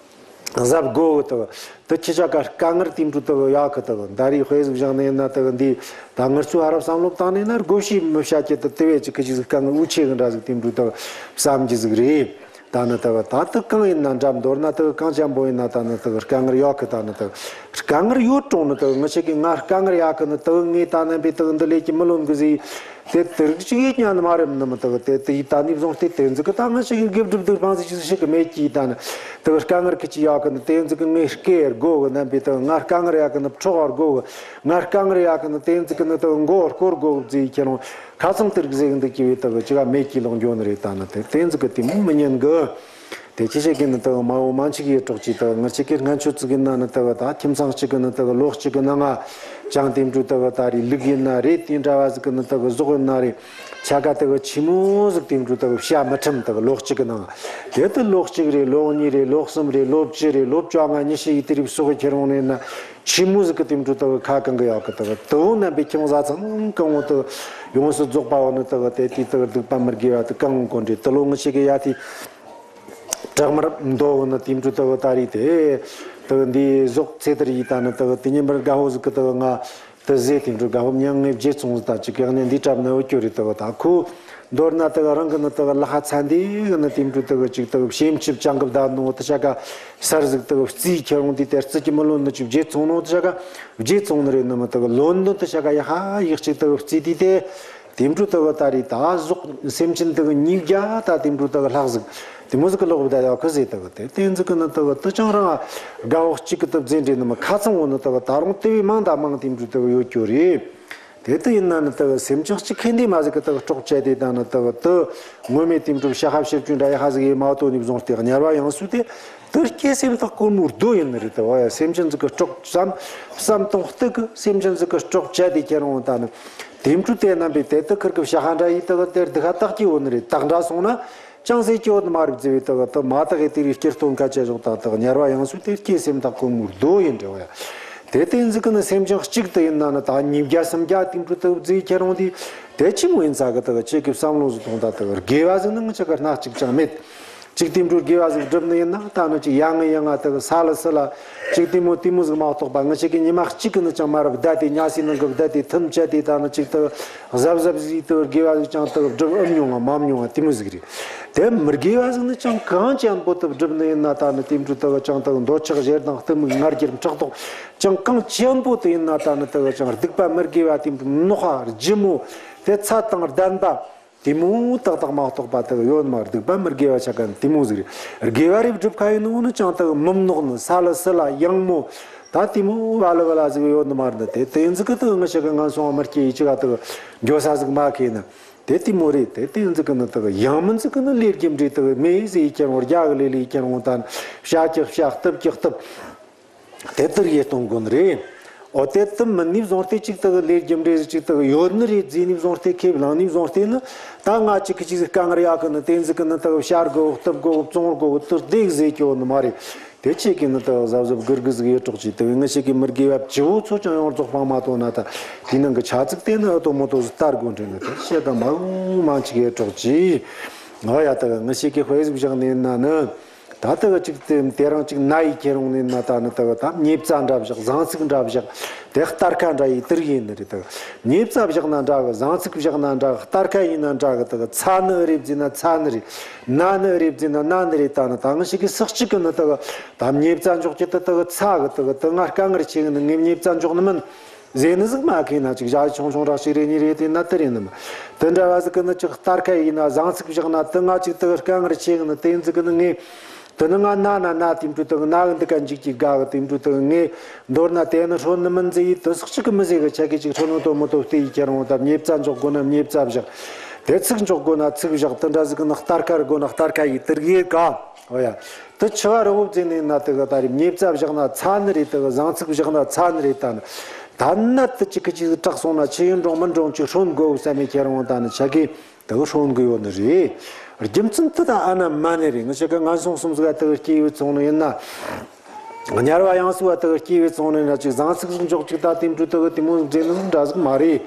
གཟབ་དགོ་གི་དག་དུ་ཁྱི་ཅག་ག་དཀའ་ངལ་དེ་འདྲ་དག་ཡོད་གི། དག་ད་རེས་དཔེ་ཟིག་བཞག་ནས་ཡིན་ན་དག་འདི་ད་ངར་ཚོ་ཨ་རབ་བསམ་བློ་བཏང་ནས་ན་དགོས་ཤེས་མི་བྱ་ཀྱི་དུ་དེ་བས་ཅིག་ཁི་ཅིག་ཟིག་དཀའ་ངལ་འུ་ཆེ་གི་འདྲ་ཟིག་དེ་འདྲ་དག་བསམ་གྱི་ཟིག་རེད། ད་ནི་དག་ད་དུ་གང་ཡིན་ན་འདྲ་མདོར་ན་དག་གང་ཅན་པོ་ཡིན་ན་ད་ནི་དག་དཀའ་ངལ་ཡོད་གི། ད་ནི་དག་དཀའ་ངལ་ཡོད་རུང་ནི་དག་ངི་ཆི་གི་ང་དཀའ་ངལ་ཡོད་གི་ནི་དག་ངས་ད་རྣམ་པའི་དག་འདི་ལས་ཀྱི་མི་ལོན་གི་ཟིག་དེ་དེ་རིགས་ཅིག་ཡིད་ཉན་ནི་མ་རེད་ནི་མི་དག་དེ་དེ་ཡིད་ད་ནི་བཟུང་སྟེ་དེ་ཟིག་གི་ད་ངི་ཆི་གི་དགེ་སྒྲུབ་སྡིག་སྤང་ཟིག་ཅི་ཟིག་ཤིག་གི་མེད་ཀྱི། ད་ནི་དག་དཀའ་ངལ་གི་ཅི་ཡོད་གི་ནི་དེ་ཟིག་གི་ངས་སྐེ་དགོ་གི་རྣམ་པའི་དག་ང་དཀའ་ངལ་ཡོད་གི་ནི་ཕྲོག་དགོ་གི་ང་དཀའ་ངལ་ཡོད་གི་ནི་དེ་ཟིག་གི་ནི་དག་མགོ་སྐོར་དགོ་གི་ཟིག་ཁྱེད་རང་ཁ་ཚང་དེ་རིགས་ཟིག་འདུག་ཀྱི་བས་དག་ཅི་ག་མེད་ཀྱི་ལོག་འགྱོ་ནི་རེད། ད་ནི་དེ་དེ་ཟིག་གི་དེ་མོ་མི་ཉན་གི། དེ་ཅི་ཞིག་གི་ནི་དག་མ་འོ་མ་འཆི་གི་གྲོགས་ཀྱི་དག་ངི་ཆི་གི་སྔན་ཆད་ཅིག་གི་ན་ནི་དག་ད་ཁྱིམ་ཚང་གཅིག་གི་ནི་དག་ལོ་གཅིག་གི་ནང་ང་ཅང་དེ་འདྲ་དག་ད་རེས་ལུག་ཡིན་ན་རེད། དེ་འདྲ་བ་ཟིག་གི་ནི་དག་ཟོག་ཡིན་ན་རེད། ཆ་ག་དག་ཆི་མོ་ཟིག་དེ་འདྲ་དག་བྱ་མི་ཁྲིམས་དག་ལོ་གཅིག་གི་ནང་དེ་དུ་ལོ་གཅིག་རེད། ལོ་གཉིས་རེད། ལོ་གསུམ་རེད། ལོ་བཅུ་རེད། ལོ་བཅོ་ལྔ་ཉི་ཤུ་ཡི་དེ་རིགས་སོགས་ཁྱེར་འོང་ནས་ན་ཆི་མོ་ཟིག་གི་དེ་འདྲ་དག་ཁ་གང་གི་ཡོད་གི། དག་དུ་རྣམ་པའི་ཁྱིམ་བཟའ་ཚང་གང་བོ་དག་ཡོངས་སུ་རྫོགས་པ་བོ་ནི་དག་དེ་དེ་དག་སྡིག་པ་མི་དགེ་བ་དག་གང་བོ་འདྲེ་དུ་ལོ་ངི་ཆི་གི་ཡ་དེ། བྲག་དམར་མདོ་བོ་ནི་དེ་འདྲ་དག་ད་རེད་དེ། དག་འདི་ཟོག་ཚེ་ཐར་ཡིས་ད་ནི་དག་དེ་ཉིན་པར་དགའ་བོ་ཟིག་གི་དག་ང་དུ་ཟེ་དེ་འདྲ་དགའ་བོ་མྱང་ངས་བརྗེད་སོང་ཟིག་ད་ཅི་གེགས་ནས་འདི་གྲབ་ནི་འུ་ཀྱོ་རེད། དག་ད་ཁོ་མདོར་ན་དག་རང་གི་ནི་དག་ལ་ཧ་ཚ་འདི་གི་ནི་དེ་འདྲ་དག་ཅིག་དག་ཞེམ་ཆིབ་ཅང་གི་བདག་ནོ་དུ་ཆ་ག་སར་ཟིག་དག་རྩིས་ཁྱེར་འོང་དེ་དེ་རྩི་གི་མི་ལོན་ནི་ཅིག་བརྗེད་སོང་ནོ་དུ་ཆ་ག་བརྗེད་སོང་ནི་རེད། ནི་མི་དག་ལོན་ནི་དུ་ཆ་ག་ཡ་ཧ་ཡིག་ཅིག་དག་རྩིས་དེ་དེ། དེ་འདྲ་དག་ད་རེས་ད་ཟོག་སེམས་ཅན་དག་ཉིས་བརྒྱ་ད་དེ་འདྲ་དག་ལྷག་ཟིག་དེ་མོ་ཟིག་གི་ལོག་བསྡད་ཡོད་གི་ཟེ། དག་དེ་དེ་ཟིག་གི་ནི་དག་དུ་ཅང་རང་དགའ་བོ་གཅིག་གི་དུ་བརྫེ་འདྲེ་ནི་མི་ཁ་ཚང་བོ་ནི་དག་ད་རུང་དེ་བས་མང་ད་མང་དེ་འདྲ་དག་ཡོད་རྒྱུ་རེད། དེ་དུ་ཡིན་ན་ནི་དག་སེམས་ཅན་གཅིག་ཁེ་འདི་མ་ཟིག་གི་དག་སྲོག་བཅད་དེ་ད་ནི་དག་དུ་ངོ་མས་དེ་འདྲ་ཤ་ཧབ་ཤེབ་ཅུ་འདྲ་ཡ་ཧ་ཟིག་ཡེ་མ་ཏོ་ནི་བཟུང་སྟེ་དམྱལ་བ་ཡང་སུ་དེ་དུ་སྐྱེ་སེམས་ཐག་གོར་མོར་སྡོད་ཡིན་ནི་རེད། དུ་བ་ཡ་སེམས་ཅན་ཟིག་གི་སྲོག་བསམ་བསམ་གཏོང་སྟེ་གི་སེམས་ཅན་ཟིག་གི་སྲོག་བཅད་དེ་ཁྱེར་འོང་ད་ནི། དེ་འཕྲོ་དེ་རྣམ་པའི་དེ་དུ་ཁིར་གི་བྱ་ཧ་འདྲ་ཡི་དག་དེར་དུ་ཁ་བཏགས་ཀྱི་འོ་ནི་རེད། བཏགས་འདྲ་སོང་ན་ ཅང་ཟེར་སྐྱོ་ནི་མ་རིག་ཟེར་བའི་དག་དུ་མ་དག་གི་དེ་རིགས་སྐྱིད་སྟོན་ཁ་ཆེ་ཞོག་དག་དག་ཉར་བ་ཡང་སུ་དེ་སྐྱེ་སེམས་དག་ཀུན་མུར་རྡོ་ཡིན་འདྲ་བ་ཡ། དེ་དེ་འཛི་ཀི་ནི་སེམས་ཅན་གཅིག་ཏུ་ཡིན་ན་ནི་ད་ཉིས་བརྒྱ་སུམ་བརྒྱ་དེ་འཕྲོ་དག་བརྫིས་ཁྱེར་འོང་དུས། དེ་ཅི་མོ་ཡིན་ས་གི་དག་ཁྱེད་ཀྱི་བསམ་བློ་ཟིག་གཏོང་ད་དག་དགེ་བ་ཟིག་ནི་ང་ཅག་གི་སྣ་གཅིག་ཅང་མེད། གཅིག་དེ་འཕྲོ་དགེ་བ་ཟིག་བསྒྲུབ་ནི་ཡིན་ན་ད་ནི་ཅིག་ཡ་ང་ཡ་ང་དག་ས་ལ་སི་ལ་གཅིག་དེ་མོ་དེ་མོ་ཟིག་མ་གཏོགས་པ་ང་ཅག་གི་ཉི་མ་གཅིག་གི་ནི་ཅང་མ་རབས་བསྡད་དེ་ཉལ་སའི་ནང་གི་བསྡད་དེ་ཐུན་བཅད་དེ་ད་ནི་ཅིག་དག་གཟབ་གཟབ་ཟིག་དག་དགེ་བ་ཟིག་ཅང་དག་བསྒྲུབ་ཨེ་མྱོང་ང་མ་མྱོང་ང་དེ་མོ་ཟིག་རེད། དེ་མི་དགེ་བ་ཟིག་ནི་ཅང་གང་ཅན་པོ་དག་བསྒྲུབ་ནི་ཡིན་ན་ད་ནི་དེ་འཕྲོ་དག་ཅང་དག་འདོད་ཆགས་ཞེ་སྡང་གཏི་མུག་ང་རྒྱལ་ཕྲག་དོག་ཅང་གང་ཅན་པོ་དེ་ཡིན་ན་ད་ནི་དག་ཅང་སྡིག་པ་མི་དགེ་བ་དེ་འདྲ་ནོག་ཧ་ལྗིད་མོ་དེ་ཚད་དང་ལྡན་པ་དེ་མོ་ཏག་ཏག་མ་གཏོགས་པ་དག་ཡོད་མ། སྡིག་པ་མི་དགེ་བ་ཆ་ག་དེ་མོ་ཟིག་རེད། དགེ་བ་རེ་བསྒྲུབ་ཁ་ཡིན་ནོ་ནི་ཅང་དག་མི་ནོག་ནི་ས་ལ་སི་ལ་ཡང་མོ་ད་དེ་མོ་བ་ལ་བ་ལ་ཟིག་ཡོད་ནི་མ་རེད། དེ་དེ་ཟིག་གི་དག་ང་ཞིག་གི་ངན་སོང་མི་སྐྱེ་ཡི་ཅི་ག་དག་འགྱོ་ས་ཟིག་མ་ཁེ་ནི་དེ་དེ་མོ་རེད། དེ་དེ་ཟིག་གི་ནི་དག་ཡང་མི་ཟིག་གི་ནི་ལས་རྒྱུ་འབྲས་དག་མེད་ཟིག་ཡི་ཁྱེར་འོང་རྒྱ་གི་ལས་ལས་ཡི་ཁྱེར་འོང་ད་ནི་བྱ་ཀྱི་བྱ་གཏུབ་ཀྱི་གཏུབ། དེ་ལྟར་ཡེ་གཏོང་དགོས་ནི་རེད། འོ་དེ་ལྟར་མིན་ནི་བཟུང་སྟེ་གཅིག་དག་ལས་རྒྱུ་འབྲས་གཅིག་དག་ཡོད་ནི་རེད་བརྫིས་ནི་བཟུང་སྟེ་ཁས་བླངས་ནི་བཟུང་སྟེ་ནི་ད་ང་གཅིག་གི་གཅིག་དཀའ་ངལ་ཡག་གི་ནི་དེ་ཟིག་གི་ནི་དག་བྱ་དགོས་གཏུབ་དགོས་བཙོང་དགོས་དུར་བདེ་ཟེར་གྱི་ཡོད་ནི་མ་རེད། དེ་ཆེ་གི་ནི་དག་གཟབ་གཟབ་གུར་གུ་ཟིག་ཡེ་གྲོགས་ཀྱི་དེ་བས་ང་ཞིག་གི་མི་དགེ་བ་བཅུ་བོ་ཚོ་ཅང་ཡོངས་རྫོགས་སྤང་མ་ཐོག་ན་ད་དེ་ནང་གི་ཆ་ཚིག་དེ་ནི་ཨ་ཏོ་མོ་ཏོ་ཟིག་ལྟར་དགོས་འདྲེ་ནི་དེ་བཤད་ད་མ་འོ་མ་ཅིག་ཡེ་གྲོགས་ཀྱི། ང་ཡ་དག་ང་ཞིག་གི་དཔེ་ཟིག་བཞག་ནས་ན་ནི། ད་ལྟ་གཅིག་དེ་དེ་རིང་གཅིག་ན་ཡི་ཁྱེར་འོང་ནས་ན་ད་ནི་ལྟ་བུ་ད་མྱེ་བཙའ་འདྲ་བཞག་ཟངས་ཚིག་འདྲ་བཞག་དེ་སྟར་ཁ་འདྲ་ཡི་དིར་ཡིན་ནི་རེད། ལྟ་བུ་མྱེ་བཙའ་བཞག་ན་འདྲ་གི་ཟངས་ཚིག་བཞག་ན་འདྲ་གི་སྟར་ཁ་ཡིན་ན་འདྲ་གི་ལྟ་བུ་ཚ་ནི་ཨེ་རེད་བརྫིས་ན་ཚ་ནི་རེད། ན་ནི་ཨེ་རེད་བརྫིས་ན་ན་ནི་རེད། ད་ནི་ད་ང་ཞིག་གི་སག་གཅིག་གི་ནི་ལྟ་བུ་ད་མྱེ་བཙའ་འཇོག་གི་ད་ལྟ་གི་ཚ་གི་ལྟ་བུ་དེ་ང་དཀའ་ངལ་ཆེ་གི་ནི་ངས་མྱེ་བཙའ་འཇོག་ནི་མིན། ཟས་ནི་ཟིག་མ་ཁེ་ན་ཅིག་ཞག་ཆུང་ཆུང་རག་ཞིག་རེ་གཉིས་རེ་དེ་ན་དེ་རེད་ནི་མ། དེ་འདྲ་བ་ཟིག་གི་ནི་ཅིག་སྟར་ཁ་ཡིན་ན་ཟངས་ཚིག་བཞག་ན་དེ་ང་ཅིག་དེ་དཀའ་ངལ་ཆེ་གི་ནི་དེ་ཟིག་གི་ནི་ངས། དེ་ནི་ང་ན་ན་ན་དེ་འདྲ་དེ་ན་གི་འདི་ག་འཇིག་ཅིག་དགའ་གི་དེ་འདྲ་དེ་ངས་མདོར་ན་དེ་ནི་ཧྲོན་ནི་མིན་ཟེ་ཡི་དེ་སོག་ཅིག་གི་མི་ཟེ་གི་ཆ་གི་ཅིག་ཧྲོན་ནི་དོ་མོ་དོ་དེ་ཡི་ཁྱེར་འོང་ད་མྱེ་བཙའ་འཇོག་དགོས་ན་མྱེ་བཙའ་བཞག་དེ་ཚིག་འཇོག་དགོས་ན་ཚིག་བཞག་དེ་འདྲ་ཟིག་གི་ནི་སྟར་ཁ་རི་དགོས་ན་སྟར་ཁ་ཡི་དེ་རེད་ག་ཨོ་ཡ། དེ་ཆི་བ་རི་བོ་བརྫིས་ནས་ན་དེ་གི་ད་རེད་མྱེ་བཙའ་བཞག་ན་ཚ་ནི་རེད། དེ་གི་ཟངས་ཚིག་བཞག་ན་ཚ་ནི་རེད། ད་ནི་ད་ནད་དེ་ཅིག་གི་ཅིག་དྲག་སོང་ན་ཆི་ཡིན་འགྲོང་མིན་འགྲོང་ཅིག་ཧྲོན་དགོས་བསམ་མེད་ཁྱེར་འོང་ད་ནི་ཆ་གི་དེ་གི་ཧྲོན་དགོས་ཡོད་ནི་རེད། རྒྱུ་མཚན་དེ་ད་ཨ་ན་མ་ནི་རེད། ང་ཆ་གི་ངན་སོང་གསུམ་ཟིག་ག་དེ་གི་སྐྱེས་ཡོད་སོང་ནི་ཡིན་ན། ཉར་བ་ཡང་སུ་བ་དེ་གི་སྐྱེས་ཡོད་སོང་ནི་ན་ཅིག་ཟངས་ཚིག་ཟིག་འཇོག་ཅིག་ད་དེ་འདྲ་དེ་གི་དེ་མོ་འདྲེ་ནི་འདྲ་ཟིག་མ་རེད།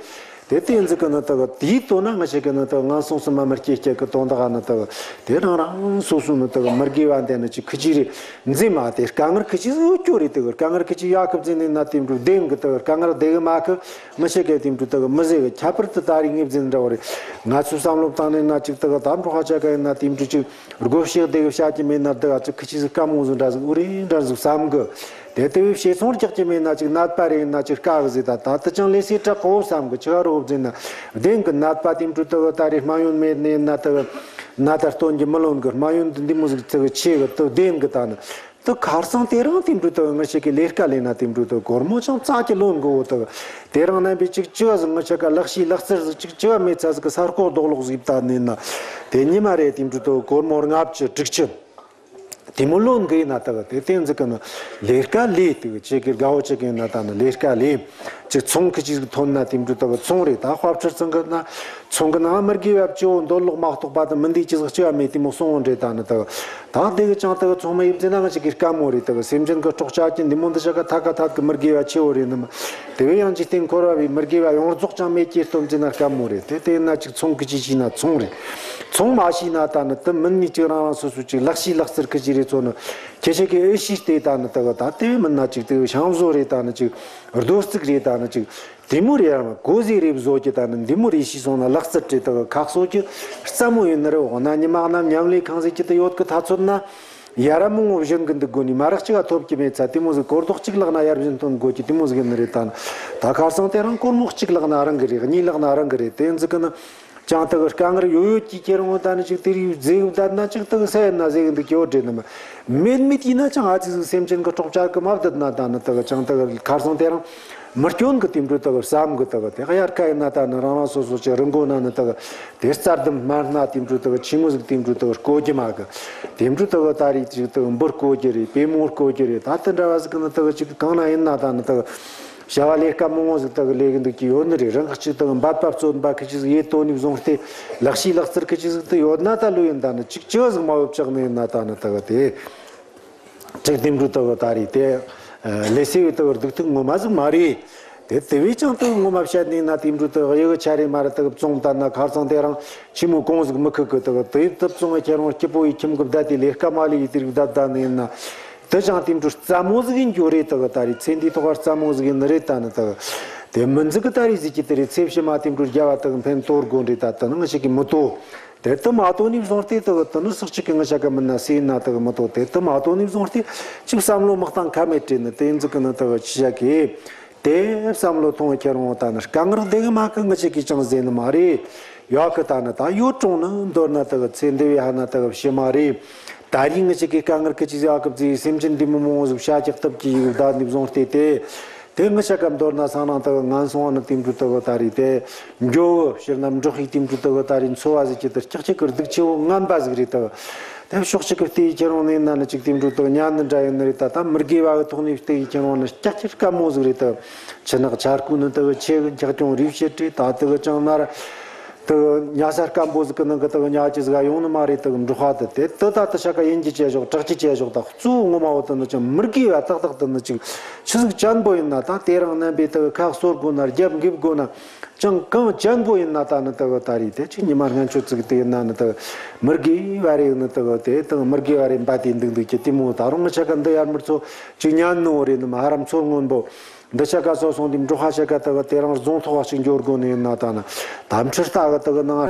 དེ་དེ་འཛི་གི་ནི་དག་དེའི་དོན་ན་ང་ཞིག་གི་ནི་དག་ངན་སོང་གསུམ་མ་མི་སྐྱེ་སྐྱེ་གི་དོན་དག་ནི་དག་དེ་རང་རང་སོ་སོ་ནི་དག་མི་དགེ་བ་འདི་ནི་ཅིག་ཁི་ཅི་རེད་འཛི་མ་དེ་དཀའ་ངལ་ཁི་ཅི་ཡོད་རྒྱུ་རེད། དག་དཀའ་ངལ་ཁི་ཅི་ཡག་གི་འཛི་ནི་ན་དེ་འདྲ་བདེན་གི་དག་དཀའ་ངལ་བདེ་གི་མ་གི་ང་ཞིག་གི་དེ་འདྲ་དག་མི་ཟེ་གི་ཁྱད་པར་དུ་ད་རེས་ངེས་འཛིན་འདྲ་བོ་རེད། ང་ཚོའི་བསམ་བློ་བཏང་ནས་ན་ཅིག་དག་ད་འགྲོ་ཁ་ཆ་ག་ཡིན་ན་དེ་འདྲ་ཅིག་སྒོ་ཕྱེ་བདེ་གི་བྱ་གི་མེད་ན་དག་ཅིག་ཁི་ཅི་ཟིག་དཀའ་མོ་ཟིག་འདྲ་ཟིག་འུ་རེ་འདྲ་ཟིག་བསམ་གི་དེ་ལྟ་བུའི་བྱེད་སོང་རྒྱག་གི་མེད་ན་ཅིག་ནད་པ་རེ་ཡིན་ན་ཅིག་དཀའ་གི་ཟེར། ད་ད་ལྟ་ཅང་ལས་སྲིད་དྲག་གོ་བསམ་གི་ཆི་ག་རོ་བཟེ་ན་བདེན་གི་ནད་པ་དེ་འདྲ་དག་ད་རེས་སྨན་ཡོན་མེད་ནས་ན་དག་ན་ད་སྟོན་གྱི་མི་ལོན་གི་སྨན་ཡོན་འདི་འདི་མོ་ཟིག་ཚི་གི་ཆེ་གི་དུ་བདེན་གི་ད་ནི་དུ་ཁར་སང་དེ་རིང་དེ་འདྲ་དག་ང་ཞིག་གི་ལས་ཀ་ལས་ན་དེ་འདྲ་དག་སྒོར་མོ་ཅང་རྩ་གི་ལོན་གི་འོ་དག་དེ་རིང་རྣམ་པའི་ཅིག་ཅི་བ་ཟིག་ང་ཆ་ག་ལག་ཤི་ལག་རྩལ་ཟིག་ཅིག་ཅི་བ་མེད་ཚ་ཟིག་གི་ས་རྐོ་རྡོག་ལོག་ཟིག་ད་ནི་ན་དེ་ཉི་མ་རེ་དེ་འདྲ་དག་སྒོར་མོ་ལྔ་བཅུ་དྲུག་ཅུ། དེ་མོ་ལོན་གི་ཡིན་ན་ད་གི་དེ་བསྟན་འཛིན་གི་ནི་ལས་ཀ་ལས་དེ་གི་ཅིག་གི་དགའ་བོ་ཅིག་ཡིན་ན་ད་ནི་ལས་ཀ་ལས་ཅིག་ཚོང་གི་ཅིག་ཐོན་ན་དེ་འདྲ་ད་གི་ཚོང་རེད། ད་དཔལ་ཁྲི་ཚང་གི་ན་ཚོང་གི་ནང་མི་དགེ་བ་བཅུ་བོ་འདོད་ལོག་མ་གཏོགས་པ་དང་མི་འདི་ཅི་ཟིག་ཅི་བ་མེད་དེ་མོ་སོང་འདྲེ་ད་ནི་ད་གི་ད་དེ་གི་ཅང་ད་གི་ཚོང་མི་ཡིབ་ཟེར་ན་ང་ཅིག་གི་དཀའ་མོ་རེད། ད་གི་སེམས་ཅན་གི་སྲོག་ཆགས་ཀྱི་འདི་མོ་འདི་ཞག་ག་ཐ་ག་ཐད་གི་མི་དགེ་བ་ཆེ་བོ་རེད་ནི་མ། དེ་བས་ཡང་འཇིག་རྟེན་འཁོར་བ་བའི་མི་དགེ་བ་ཡོངས་རྫོགས་ཀྱང་མེད་ཀྱི་སྟོན་ཅི་ན་དཀའ་མོ་རེད། དེ་དེ་ན་ཅིག་ཚོང་གི་ཅི་ཅི་ན་ཚོང་རེད། ཚོང་མ་ཤེས་ན་ད་ནི་དུ་མིན་ནི་ཅིག་རང་རང་སོ་སོ་ཅིག་ལག་ཤེས་ལག་རྩལ་གི་ཅི་རེད་ཚོ་ནི་ཁྱེད་ཆེ་གི་ཨེ་ཤེས་ཏེ་ད་ནི་དུ་ད་དེ་བས་མིན་ན་ཅིག་དེ་བས་ཤང་བཟོ་རེད། ད་ནི་ཅིག་རྡོ་རྩིག་རེད། ད་ནི་ཅིག་དེ་མོ་རེད། ཡང་གོ་ཟེ་རེད་བཟོ་གི་ད་ནི་འདི་མོ་རེད་ཤེས་སོང་ན་ལག་རྩལ་རེད། དུ་ཁག་གསོ་གི་རྩ་མོ་ཡིན་ནི་རེད། འོ་ན་ཉི་མ་གནམ་ཉམས་ལས་ཁང་ཟེར་གི་དུ་ཡོད་གི་ཐ་ཚོད་ན། ཡ་ར་མོ་ངོ་བཞིན་གི་འདུག་དགོ་ནི་མ་རག་ཅིག་ག་ཐོབ་ཀྱི་མེད་ཚ་དེ་མོ་ཟིག་སྒོར་རྡོག་གཅིག་ལག་ན་ཡར་བཞིན་ཐོན་དགོ་གི་དེ་མོ་ཟིག་ཡིན་ནི་རེད། ད་ད་ཁར་སང་དེ་རང་སྒོར་མོ་གཅིག་ལག་ན་རང་གི་རེད། གཉིས་ལག་ན་རང་གི་རེད། དེ་འཛི་གི་ནི་ཅང་ད་གི་དཀའ་ངལ་ཡོད་ཡོད་ཀྱི་ཁྱེར་འོང་། ད་ནི་ཅིག་དེ་རིགས་ཟེ་གི་བསྡད་ན་ཅིག་ད་གི་ས་ཡིན་ན་ཟེ་གི་འདུག་གི་འོ་དྲེད་ནི་མ་མེད་མེད་ཡིན་ན་ཅང་ཨ་ཙི་ཟིག་སེམས་ཅན་གི་སྲོག་ཆགས་གི་མ་བསྡད་ན་ད་ནི་ད་གི་ཅང་ད་གི་ཁར་སང་དེ་རང་མི་སྐྱོན་གི་དེ་འདྲ་ད་གི་བསམ་གི་ད་གི་དེ་ག་ཡར་ཁ་ཡིན་ན་ད་ནི་རང་རང་སོ་སོ་ཅིག་རི་མགོ་ན་ནི་ད་གི་དེ་རྩྭ་ལྡུམ་དམར་སྣ་དེ་འདྲ་དག་ཆི་མོ་ཟིག་དེ་འདྲ་དག་རྐོ་རྒྱུ་མ་གི། དེ་འདྲ་དག་ད་རེས་ཅིག་དག་འབུ་རྐོ་རྒྱུ་རེད། པེ་མོ་རྐོ་རྒྱུ་རེད། ད་དེ་འདྲ་བ་ཟིག་གི་ནི་དག་ཅིག་གང་ན་ཡིན་ན་ད་ནི་དག་ བྱ་བ་ལས་ཀ་མང་བོ་ཟིག་དག་ལས་གི་འདུག་གི་ཡོད་ནི་རེད། རང་གཅིག་དག་འབད་པ་བརྩོན་པ་ཁི་ཆི་ཟིག་ཡེད་དོ་ནི་བཟུང་སྟེ་ལག་ཤེས་ལག་རྩལ་ཁི་ཆི་ཟིག་དུ་ཡོད་ན་ད་ལོས་ཡིན་ད་ནི་ཅིག་ཅི་ཟིག་མ་ཡོད་ཆག་ནི་ཡིན་ན་ད་ནི་དག་དེ་ཅིག་དེ་འདྲ་དག་ད་རེད་དེ། ལས་སེ་བའི་དག་སྡུག་ཐུག་ངོ་མ་ཟིག་མ་རེད། དེ་དེ་བས་ཀྱང་དག་ངོ་མ་བཤད་ནི་ཡིན་ན་དེ་འདྲ་དག་ཡི་གི་ཆ་རེ་མ་རེད། དག་བཙོང་ད་ན་ཁར་སང་དེ་རང་ཆི་མོ་གོང་ཟིག་མི་ཁུག་གི་དག་དེ་དག་བཙོང་བའི་ཁྱེད་རང་སྐྱིད་པོ་ཡི་ཁྱིམ་གི་བསྡད་དེ་ལས་ཀ་མ་ལས་ཡི་དེ་རིགས་བསྡད་བསྡད་ནི་ཡིན་ན། དེ་ཅང་དེ་འདྲ་རྩ་མོ་ཟིག་ཡིན་རྒྱུ་རེད། དག་ད་རེད་ཚེ་འདིའི་ཐོག་རྩ་མོ་ཟིག་ཡིན་ནི་རེད་ད་ནི་དག་དེ་མི་འཛི་གི་ད་རེད་ཟིག་གི་དེ་རེད་ཚེ་ཕྱི་མ་དེ་འདྲ་རྒྱ་བ་དག་ཕན་ཐོགས་དགོས་རེད་ད་དེ་ནི་ང་ཞིག་གི་མི་ཐོགས། དེ་དུ་མ་ཐོགས་ནས་བཟུང་སྟེ་དག་དེ་ནི་སག་ཅིག་གི་ང་ཞག་གི་མི་ན་སེ་ཡིན་ན་དག་མི་ཐོགས། དེ་དུ་མ་ཐོགས་ནས་བཟུང་སྟེ་ཅིག་བསམ་བློ་མི་གཏང་ཁ་མེད་དྲན་ནི་དེ་འཛི་གི་ནི་དག་ཆི་ཞག་གི་དེ་བསམ་བློ་ཐོང་ཁྱེད་རང་ད་ནི་དཀའ་ངལ་དེ་གི་མ་གི་ང་ཞིག་གི་ཅང་ཟེ་ནི་མ་རེད། ཡོད་གི་ད་ནི་ད་ཡོད་གྲོང་ནི་མདོར་ན་དག་ཚེ་འདི་བས་ཧ་ན་དག་ཕྱི་མ་རེད། ད་རེས་ང་ཞིག་གི་དཀའ་ངལ་གི་ཅི་ཟེ་ཨ་གི་ཟེ་སེམས་ཅན་འདི་མི་མང་བོ་ཟིག་བྱ་རྒྱག་ཐབས་ཀྱི་ཡིག་བདག་འདི་བཟུང་སྟེ་དེ། དེ་ངི་ཆ་ག་མདོར་ན་སང་ནང་དག་ངན་སོང་བ་ནི་དེ་འདྲ་དག་ད་རེད་དེ། འགྱོ་བོ་ཕྱིར་ན་འགྲོ་ཧི་དེ་འདྲ་དག་ད་རེད་འཚོ་བ་ཟིག་ཅི་དེ་ཀྱག་ཀྱག་གི་སྡུག་ཆེ་བོ་ངན་པ་ཟིག་རེད་དག་དེ་ཕྱོགས་གཅིག་གི་ལྟས་ཁྱེད་རང་ནས་ན་ནི་ཅིག་དེ་འདྲ་དག་ཉན་ནི་འདྲ་ཡིན་ནི་རེད་ད། ད་མི་དགེ་བ་གི་ཐོག་ནས་ལྟས་ཁྱེད་རང་ནི་ཀྱག་ཀྱག་དཀའ་མོ་ཟིག་རེད་དག་ཆུ་ནག་ཆར་ཁུ་ནི་དག་ཆེ་གི་འཁྱག་ཀྱང་རིབ་བྱེད་རེད་ད་དག་ཅང་ན་ར། དུ་ཉ་ས་སྐམ་པོ་ཟིག་གི་ནང་གི་དུ་ཉ་ཅི་ཟིག་ཡོང་ནི་མ་རེད། དུ་འབྲོག་པ་དུ་དེ་དུ་ད་དུ་ཤ་ཀ་ཡིན་གྱི་བྱས་ཞོག་དྲག་གྱི་བྱས་ཞོག་ད་གཙོ་བོ་ངོ་མ་བོ་དུ་ནི་ཅང་མི་དགེ་བ་ཏག་ཏག་དུ་ནི་ཅིག་ཆི་ཟིག་ཅན་པོ་ཡིན་ན་ད་དེ་རང་རྣམ་པའི་དུ་ཁ་གསོ་དགོས་ན་རྒྱབ་འགེབས་དགོས་ན་ཅང་གང་ཅན་པོ་ཡིན་ན་ད་ནི་དུ་ད་རེད་དེ་ཅིག་ཉི་མ་སྔན་ཆད་ཟིག་དུ་ཡིན་ན་ནི་དུ་མི་དགེ་བ་རེ་ནི་དུ་དེ་དུ་མི་དགེ་བ་རེ་འབད་དེ་འདུག་འདུག་གི་དེ་མོ་ད་རུང་ང་ཆ་ཀ་འདི་ཡར་མར་ཚོ་ཅིག་ཉན་ནོ་རེད་ནི་མ་ཧ་རམ་ཚོ་སྔོན་པོ། འདི་ཆ་ག་སོ་སོང་དེ་འབྲོག་ཁ་ཆ་ག་དག་དེ་རང་རྫོང་ཐོག་ཅིག་འགྱོ་དགོ་ནི་ཡིན་ན་ད་ནི་དམ་ཁྲིར་ལྟ་གི་དག་ནང་